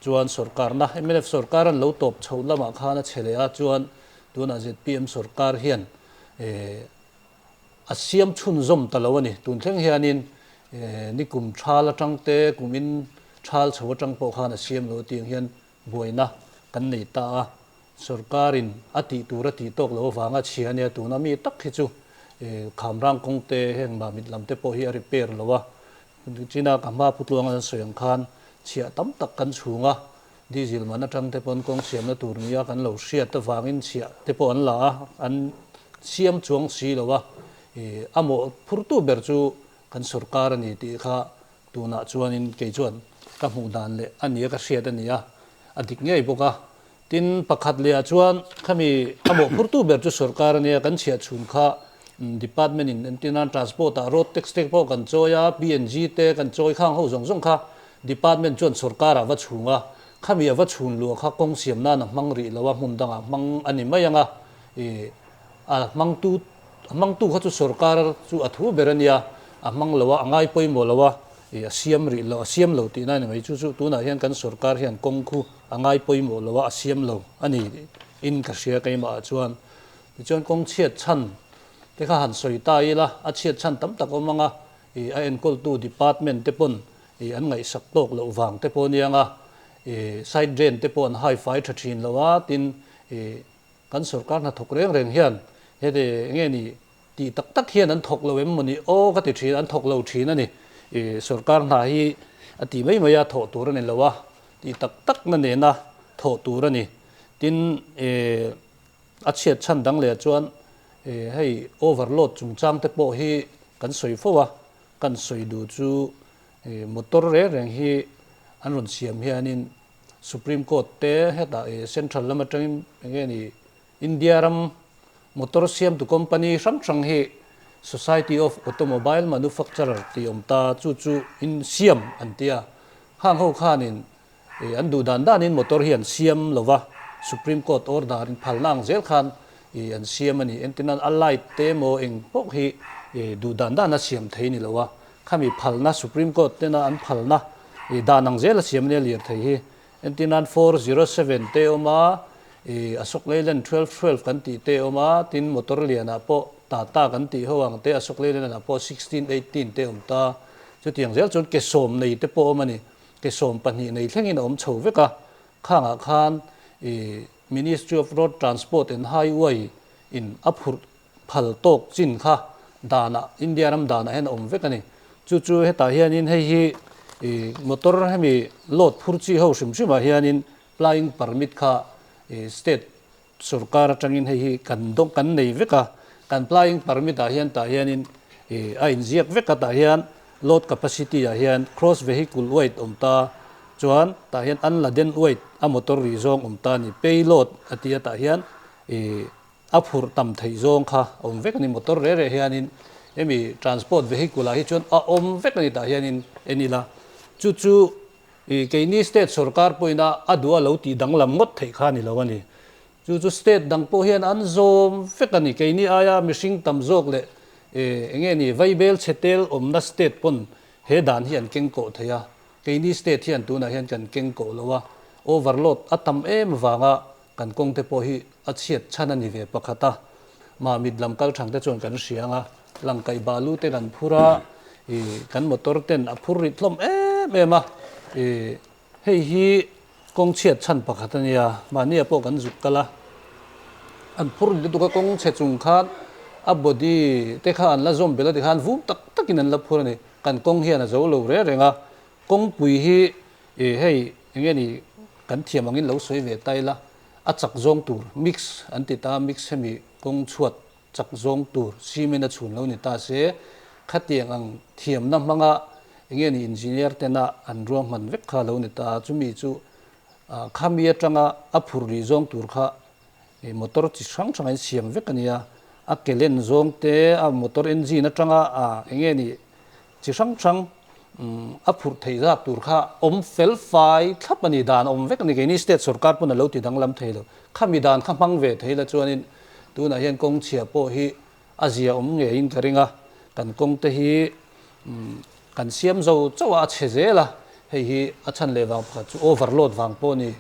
chuan sorkarna mnf sorkar an lo tawp chho lamah khan a chhe leh a, chuan tunah zpm sorkar hian a siam chhunzawm ta lo a ni. Tun thleng hianin nikum thal atang te kumin thal chho atang pawh khan a siam lo tiang hian buaina kan nei ta a, sorkarin a tih tur a tih tawk loh avanga chhia ania tuna mi tak hi chu khamrang kawng te heng mamit lam te pawh hi a repair lo a, china ka hma putluang an sawi ang khan chhiah tam tak kan chhung a, diesel man atang te pawn kawng siamna tur nia kan lo hriat avangin chhiah te pawh an la a, an siam chuang si lo a, a mawh phurtu ber chu kan sorkar a ni tih kha Tunah chuanin kei chuan ka hmuh dan leh a nia ka hriat a ni a, a dik ngei bawk a. Tin, pakhat lehah chuan khami a mawhphurtu ber chu sorkar a nia, kan chhiah chhun kha department in entirnan transport ah road tax te pawh kan chawi a, PNG te kan chawi khang ho zawng zawng kha department chuan sorkar ah va chhung a, khami a va chhun luah kha kawng siam nan a hmang rih lo a, hmun dangah hmang a ni mai ang a, ih a hmangtu A hmangtu kha chu sorkar chu a thu ber a nia, a hmang lo a, a ngai pawimawh lo a, ih a siam rih lo, a siam lo tihna a ni mai. Chu chu tunah hian kan sorkar hian kawng khu a ngai pawimawh lo a, a siam lo a ni in ka hria keimah ah chuan. Tichuan kawng chhiat chhan te kha han sawi ta ila, a chhiat chhan tam tak awm ang a, ih a enkawltu department te pawn ih an ngaihsak tawk loh vang te pawh a nia ang a, ih side drain te pawh an hai fai tha thin lo a, tin ih Kan sorkar hnathawk reng reng hian heti enge ni tih tak tak hian an thawk lo em maw ni aw ka ti thin, an thawk lo thin a ni. I sorkar hna hi a ti mai mai a thawh tur a ni lo a, tih tak tak na nena thawh tur a ni. Tin, i a chhiat chhan dang leh chuan i hei overload chungchang te pawh hi kan sawi fo a, kan sawi duh chu i motor reng reng hi an rawn siam hianin Supreme Court te hetah ih Central lam atangin eng nge ni India ram motor siamtu company hrang hrang hi Society of Automobile Manufacturer tih awm ta chu chu in siam an ti a, khang ho khanin ih an duh dan danin motor hi an siam lo va, Supreme Court order in phalna ang zel khan ih an siam a ni. Entirnan a light te emaw eng pawh hi ih duh dan dana siam thei ni lo a, Khami phalna Supreme Court tena an phalna i dan ang zel a siam ania lirthei hi. Entirnan 407 te awm a, i Ashok Leyland 1212 kan tih te awm a, tin motor lianah pawh Tata kan tih ho ang te Ashok Leyland ah pawh 1618 te awm ta. Chutiang zel chuan ke sawm nei te pawh awm a ni. Ke sawm pahnih nei thlengin a awm chho vek a. Khangah khan i Ministry of Road Transport and Highway in a phurh phal tawk chin kha danah India ram danah hian a awm vek a ni. Chu chu hetah hianin hei hi ih motor hemi load phur chi ho hrim hrimah hianin plying permit kha ih state sorkar atangin hei hi kan dawng kan nei vek a, kan plying permit ah hian tah hianin ih a inziak vek a tah hian load capacity ah hian cross vehicle weight awm ta chuan tah hian unladen weight a motor rih zawng awm ta a ni payload a ti a tah hian ih A phurh tam theih zawng kha a awm vek a ni. Motor reh reh hianin hemi transport vehicle ah hi chuan a awm vek a ni tah hianin en ila. Chu chu ih keini state sorkar pawhin a a duh a lo tih danglam ngawt theih kha a ni lo a ni. Chu chu state dang pawh hian an zawm vek a ni. Keini aia mihring tam zawk leh ih eng nge ni vaibel chhe tel awmna state pawn he dan hi an keng kawh thei a. Keini state hian tunah hian kan keng kawh lo a, overload a tam em vanga Kan kawngte pawh hi a chhiat chhan a ni ve pakhat a. Mamit lam kal thang te chuan kan hria ang a, langkaih balu te kan phur a, ih kan motor ten a phur rih hlawm em em a, ih hei hi kawng chhiat chhan pakhat a nia, mahnia pawh kan zuk kal a, an phur rih lutuk a kawng chhe chung khan a body te kha an la zawm belh a tikhan vum tak takin an la phur a ni, kan kawng hian a zo lo reng reng a, kawngpui hi ih hei eng nge ni kan thiam angin lo sawi ve ta ila. A chak zawng tur mix an ti ta, mix hemi kawng chhuat chak zawng tur cement a chhun lo ni ta se, khatiang ang thiamna hmanga enge ni engineer tena an ruahman vek kha lo ni ta, chumi chu khami atanga a phur rih zawng tur kha motor chi hrang hrang an siam vek a nia, a ke len zawng te, a motor engine atanga enge ni Chi hrang hrang a phurh theih zat tur kha awm fel fai thlap a ni, dan awm vek a ni. Keini state sorkar pawn a lo ti danglam thei lo. Khami dan kha hmang ve thei la chuanin tunah hian kawng chhia pawh hi a zia awm ngeiin ka ring a, kan kawng te hi kan siam zo chauh a, a chhe zel a, hei hi a chhan leh vang pakhat chu overload vang pawh a ni.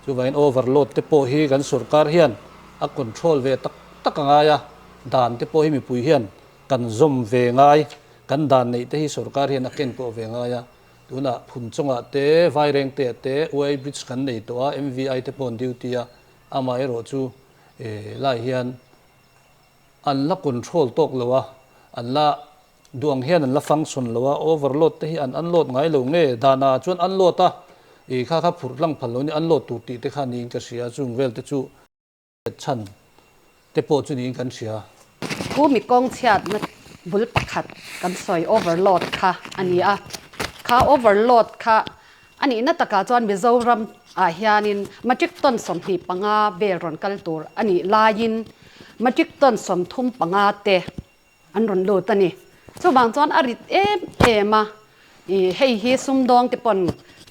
Chuvangin overload te pawh hi kan sorkar hian a control ve tak tak a ngai a, dan te pawh hi mipui hian Kan zawm ve ngai, kan dan neih te hi sorkar hian a ken pawh ve ngai a, tunah Phunchawngah te, Vairengte ah te UAI Bridge kan nei tawh a, MVI te pawh an duty a, amaherawh chu lai hian an la control tawk lo a, an la duh ang hian an la function lo a, overload te hi an unload ngai lo nge, danah chuan unload a, ih kha kha phurh tlang phal lo ni, unload tur tih te kha niin ka hria, chung vel te chu. Chhan te pawh chu niin kan hria. Thu mi kawng chhiatna bul pakhat kan sawi overload kha a ni a, kha overload kha a nihna takah chuan Mizoram ah hianin matric ton 25 vel rawn kal tur a nih laiin matric ton 35 te an rawn lut a ni. Chuvang chuan a rit em em a, ih hei hi sumdawng te pawn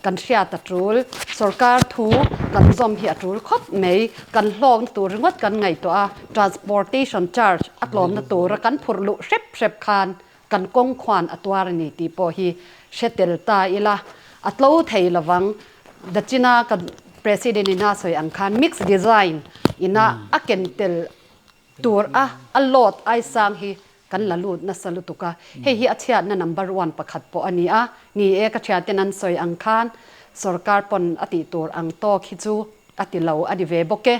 kan hriat a tul, sorkar thu kan zawm hi a tul khawp mai, kan hlawkna tur ringawt kan ngaihtuah a, transportation charge a tlawmna tura kan phurh luh hrep hrep khan kan kawng khuan a tuar a ni tih pawh hi hre tel ta ila, a tlo thei lovang. Dachina kan President ina sawi ang khan mix design ina a ken tel Tur a a load ai sang hi kan la lut nasa lutuk a, hei hi a chhiatna number one pakhat pawh a ni a, ni e ka thianten an sawi ang khan sorkar pawn a tih tur ang tawk hi chu a ti lo a ni ve bawk e,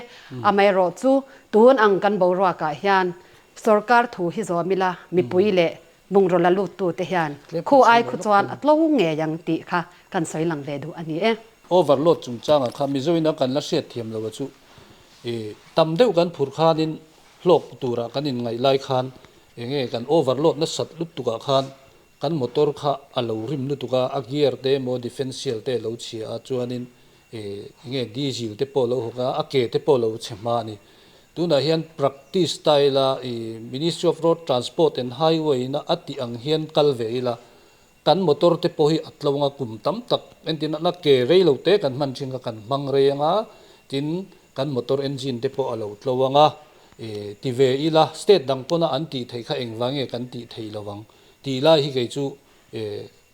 amaherawh chu tun ang kan boruak ah hian sorkar thu hi zawm ila mipui leh bungraw la lut tu te hian khu ai khu chuan a tlo ngei ang tih kha kan sawi lang ve duh a ni e. Overload chungchangah kha Mizoin a kan la hriatthiam lo a chu I tam deuh kan phurh khanin hlawk turah kan inngaih lai khan enge kan overload nasat lutukah khan kan motor kha a lo rim lutuk a, a gear te emaw differential te a lo chhia a, chuanin enge diesel te pawh a lo hawk a, a ke te pawh a lo chhe hma a ni. Tunah hian practice style a i Ministry of Road Transport and Highway ina a tih ang hian kal ve ila Kan motor te pawh hi a tlo anga kum tam tak entin a ke rei lo te kan hman thin kha kan hmang rei anga tin kan motor engine te pawh a lo tlo anga e ti ve ila state dang pawna an tih theih kha engvang nge kan tih theih lo ang tih lai hi kei chu e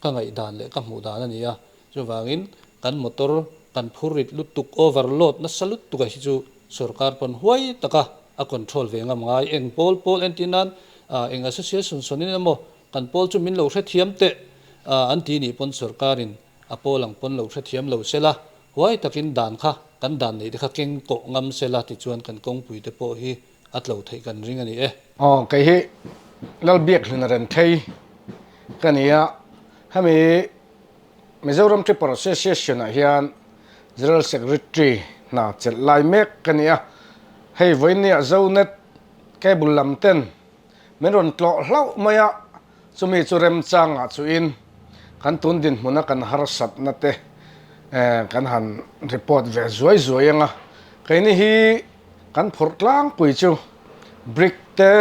ka ngaihdan leh ka hmuh dan a ni a chuvangin kan motor kan phur rit lutuk overload nasa lutuk a hi chu sorkar pawn huai taka a control ve ngam ngai eng pawl pawl entir nan eng association sawn in emaw Kan pawl chu min lo hrethiam teh a, an ti nih pawn sorkarin a pawl ang pawn lo hrethiam lo sela, huai takin dan kha kan dan neih te kha keng kawh ngam sela tichuan kan kawngpui te pawh hi a tlo theih kan ring a ni e. Aw, kei hi Lalbiakhlina Renthei ka ni a, hemi Mizoram Tripper Association ah hian General Secretary hna chelh lai mek ka ni a, hei vawinia Zonet cable lam ten Min rawn tlawh hlauh mai a, chumi chu remchangah chuin kan tun dinhmuna kan harsatna te kan han report ve zuai zuai ang a. Keini hi kan phurh tlangpui chu brick te,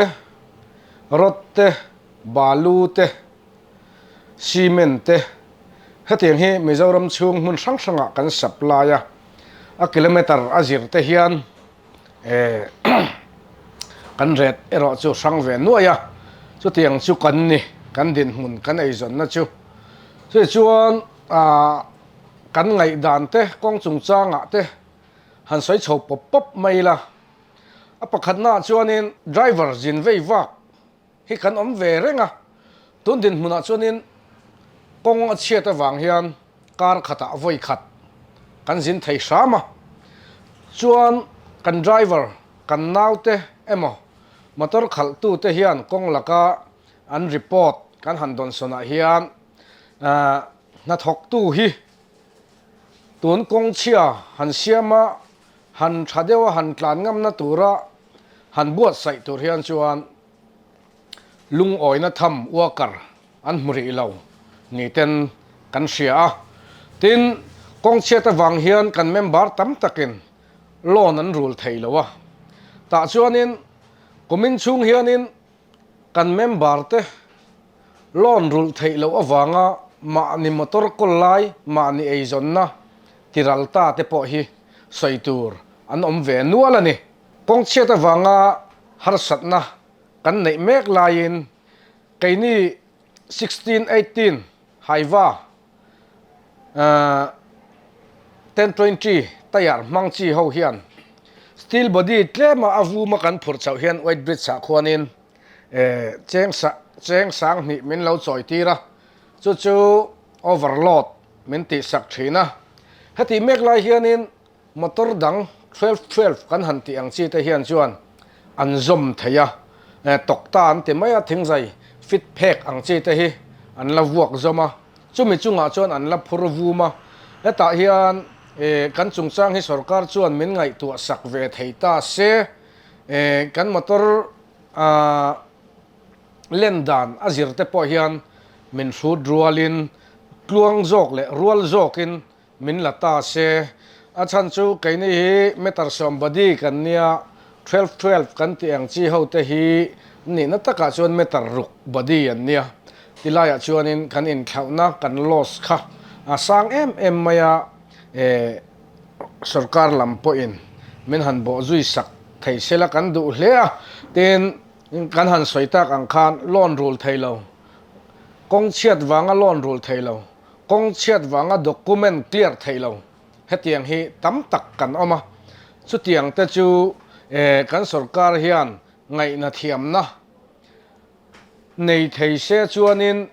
rod te, balu te, cement te hetiang hi Mizoram chhung hmun hrang hrangah kan supply a, a kilometer a zir te hian Kan ret erawh chu hrang ve nuaih a, chutiang chu kan ni, kan dinhmun kan eizawnna chu. Chutih chuan kan ngaihdan te kawng chungchangah te han sawi chho pawp pawp mai ila. A pakhatnaah chuanin driver zin vei vak hi kan awm ve reng a, tun dinhmunah chuanin kawng a chhiat avang hian kar khatah vawi khat kan zin thei hram a, chuan kan driver kan naute emaw motor khalhtute hian kawng laka an report kan han dawnsawnah hian hnathawktu hi tun kawng chhia han siama han tha deuha han tlan ngamna tura han buatsaih tur hian chuan lungawina tham worker an hmu rih lo ni ten kan hria a. Tin, kawng chhiat avang hian kan member tam takin loan an rul thei lo a. Tah chuanin kumin chhung hianin kan member te loan rulh theih loh avanga mahni motor kawl lai, mahni eizawnna tiral ta te pawh hi sawi tur an awm ve nual a ni. Kawng chhiat avanga harsatna kan neih mek laiin keini 16, 18 Hyva 10, 20 tire hmang chi ho hian steel body tlema a vuma kan phurh chauh hian weight bridge ah khuanin cheng cheng sang hnih min lo chawi tir a, chu chu overload min tihsak thin a. Hetih mek lai hianin Motor dang 12 12 kan han tih ang chi te hian chuan an zawm thei a, tawkta an ti mai a, thingzai fit phek ang chi te hi an la vuak zawm a, chumi chungah chuan an la phur vum a. Hetah hian kan chungchang hi sorkar chuan min ngaihtuah sak ve thei ta se, kan motor len dan a zir te pawh hian min hrut rualin tluang zawk leh rual zawkin Min la ta se. A chhan chu keini hi meter sawm body kan nia, 12 12 kan tih ang chi ho te hi nihna takah chuan meter ruk body an nia. Ti laiah chuanin kan inthlauhna kan loss kha a sang em em mai a, eh sorkar lam pawhin min han bawh zui sak thei sela kan duh hle a. Tin, kan han sawi tak ang khan loan rul thei lo, kawng chhiat vanga loan rul thei lo, Kawng chhiat vanga document clear theih lo hetiang hi tam tak kan awm a, chutiang te chu kan sorkar hian ngaihna thiamna nei thei se chuanin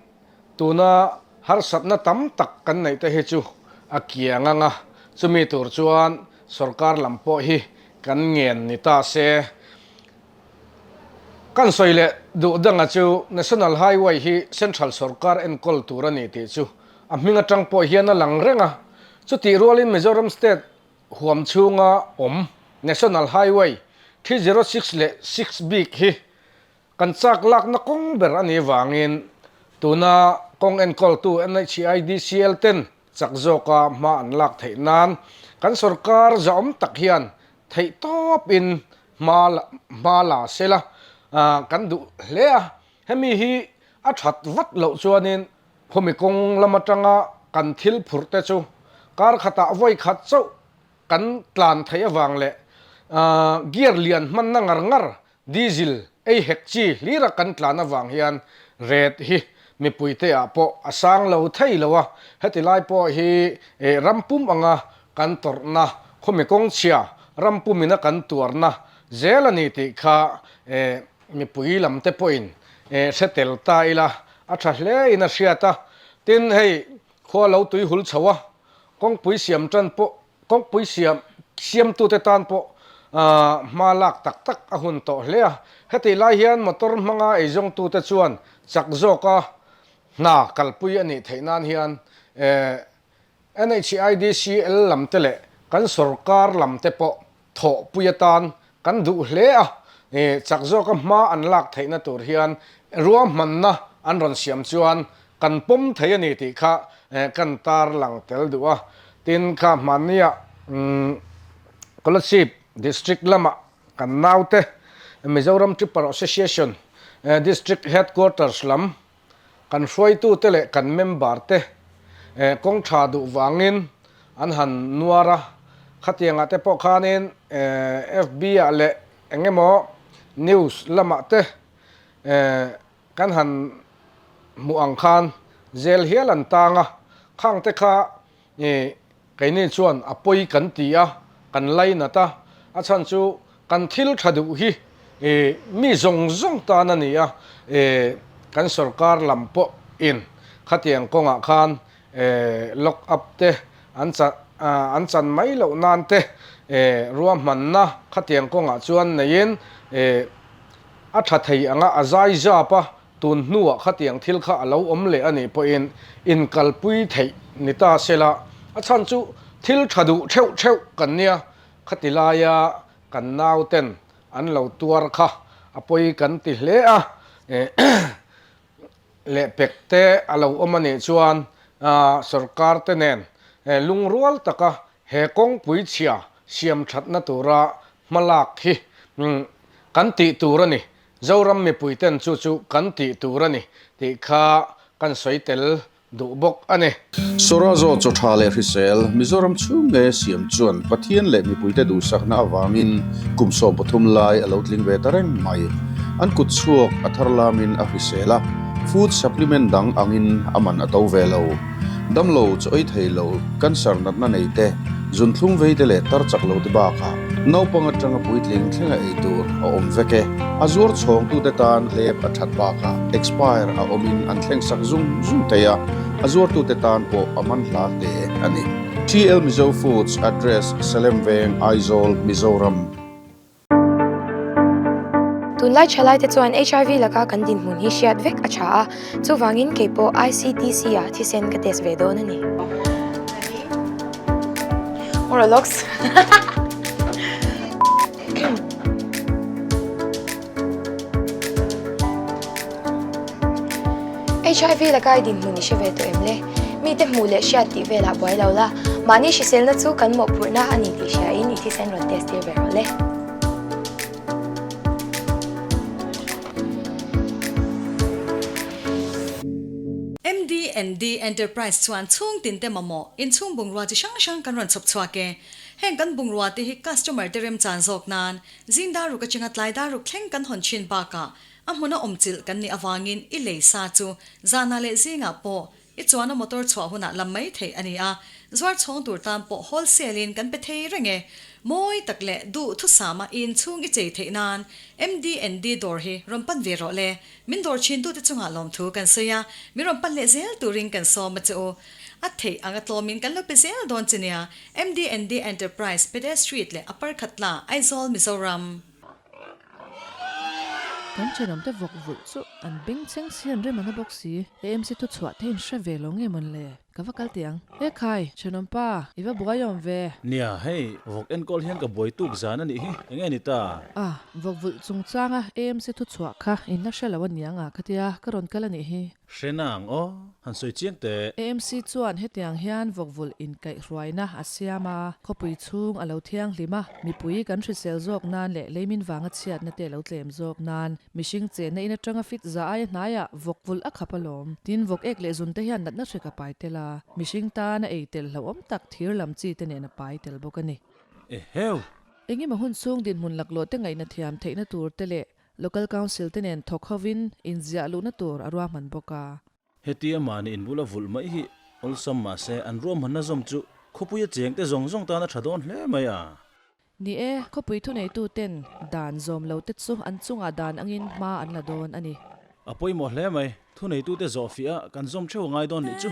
tuna harsatna tam tak kan neih te hi chu a kiang ang a, chumi tur chuan sorkar lam pawh hi kan ngen ni ta se. Kan sawi leh duh danga chu National Highway hi Central sorkar enkawl tur a ni tih chu a hming atang pawh hian a lang reng a. Chutih rualin Mizoram State huam chhunga awm National Highway 306 leh 6 bik hi kan chak lakna kawng ber a nih vangin tuna kawng enkawltu NHIDCL ten chak zawka hma an lak theih nan kan sorkar zahawm tak hian theih tawpin hma hma la sela kan duh hle a, hemi hi a that vat loh chuanin khawmi kawng lam atanga kan thil phurh te chu kar khatah vawi khat chauh kan tlan theih avang leh gear lian hmanna ngar ngar diesel ei hek chi hlira kan tlan avang hian rate hi mipuite ah pawh a sang lo thei lo a, heti lai pawh hi ram pum anga kan tawrhna, khawmi kawng chhia ram pumina kan tuarna zel a ni tih kha mipui lam te pawhin hre tel ta ila a tha hle in a hriat a. Tin, hei khua lo tui hul chho a, kawngpui siam tan pawh, kawngpui siam siamtute tan pawh hma lak tak tak a hun tawh hle a. Hetih lai hian motor hmanga eizawngtute chuan chak zawka hna kalpui a nih theih nan hian NHIDCL lam te leh kan sorkar lam te pawh thawhpui atan kan duh hle a, chak zawka hma an lak theihna tur hian ruahmanna an rawn siam chuan kan pawm thei a ni tih kha kan tarlang tel duh a. Tin, kha hmannia Kolasib District lama kan naute Mizoram Tripper Association District Headquarters lam Kan hruaitute leh kan member te kawng tha duh vangin an han nuar a, khatiangah te pawh khanin FB ah leh eng emaw news lamah te kan han hmuh ang khan zel hial an tang a, khang te kha keini chuan a pawi kan ti a, kan lainat a, a chhan chu. Kan thil tha duh hi mi zawng zawng tan a ni a, kan sorkar lam pawh in khatiang kawngah khan lock up te an an chan mai loh nan te ruahmanna khatiang kawngah chuan neiin a tha thei anga a zai zap a, tun hnuah khatiang thil kha a lo awm leh a nih pawhin inkalpui theih ni ta sela, a chhan chu thil tha duh theuh theuh kan nia. Khati laia kan nauten an lo tuar kha a pawi kan ti hle a, lehpek te a lo awm a nih chuan sorkar te nen lungrual taka he kawngpui chhia siam thatna tura hmalak hi kan tih tur a ni. Zoram mipuiten chu chu kan tih tur a ni tih kha kan sawi tel duh bawk a ni. Sorazo chaw tha leh hrisel Mizoram chhung nge siam chuan Pathian leh mipuite duhsakna avangin kum 13 lai a lo tling ve ta reng mai. An kut chhuak a thar lamin a hrisel a, food supplement dang angin a man a to ve lo. Damlo chaw ei thei lo, cancer natna nei te, zunthlum vei te leh tar chak lo te bakah naupang atanga puitling thlenga ei tur a awm vek e. A zuar chhawngtute tan hlep a that bakah expire a awmin an thleng sak zung zung thei a, a zuartute tan pawh a man hla hle a ni. TL Mizo Foods Address, Salem Veng, Aizawl, Mizoram. Tunlai thalaite chuan HIV laka kan dinhmun hi hriat vek a tha a, chuvangin kei pawh ICTC ah thisen ka test ve dawn a ni. Oralox. HIV laka i dinhmun i hre ve tawh em le? Mite hmuh leh hriat tih velah buai lo la, mahni hriselna chu kan mawhphurhna a ni tih hriain i thisen rawn test tir ve rawh le. MDND Enterprise chuan chhung tinte mamawh inchhung bungrua chi hrang hrang kan rawn chhawp chhuak e. Heng kan bungrua te hi customer te remchan zawk nan zing dar ruk atanga tlai dar ruk thleng kan hawn thin bakah a hmuna awm chilh kan nih avangin i lei sa chu zanah leh zingah pawh i chuan a motor chhuah hunah lam mai theih a ni a, zuar chhawng tur tan pawh wholesale in kan pe thei reng e. Mawi tak leh duh thusama i inchhung i chei theih nan MDND dawr hi rawn pan ve rawh le. Min dawr thin tute chungah lawmthu kan sawi a, min rawn pan leh zel turin kan sawm a che u. A theih anga tlawmin kan lo pe zel dawn che nia, MDND Enterprise, Pede Street leh Upper Khatla, Aizawl, Mizoram. Kan thenawmte vawk vulh chu an beng cheng si an rem ana bawk si. AMC thu chhuah te in hre ve lo nge mawn le? Ka va kal teh ang. E khai, thenawmpa, i va buai awm ve. Nia, hei, vawk enkawl hian ka buai tuk zan a nih hi, enge ni ta? A, vawk vulh chungchanga AMC thu chhuah kha in la hre lo a niang a ka tia, ka rawn kal a nih hi. Hre nang aw, han sawi chiang teh. AMC chuan hetiang hian vawkvulh inkaihhruaina a siam a, khawpui chhung a lo thianghlim a, mipui kan hrisel zawk nan leh leimin vanga chhiatna te lo tlem zawk nan mihring chenna in atanga fit za aia hnaiah vawkvulh a khap alawm. Tin, vawk ek leh zun te hian natna hrek a pai tel a, mihring tan a ei tel hlauhawm tak thir lam chi te nen a pai tel bawk a ni. Eheu! Engemaw hun chhung dinhmun laklawh te ngaihna thiam theihna tur te leh Local Council te nen thawk hovin inziah luhna tur a ruahman bawk a. Hetia mahni inbula vulh mai hi awlsam mahse an ruahmanna zawm chu khawpuia chengte zawng zawng tan a tha dawn hle mai a. Ni e, khawpui thuneitu ten dan zawm lo te chu an chungah dan angin hma an la dawn a ni. A pawimawh hle mai, thuneitute zawhfiah a kan zawm theuh a ngai dawn nih chu.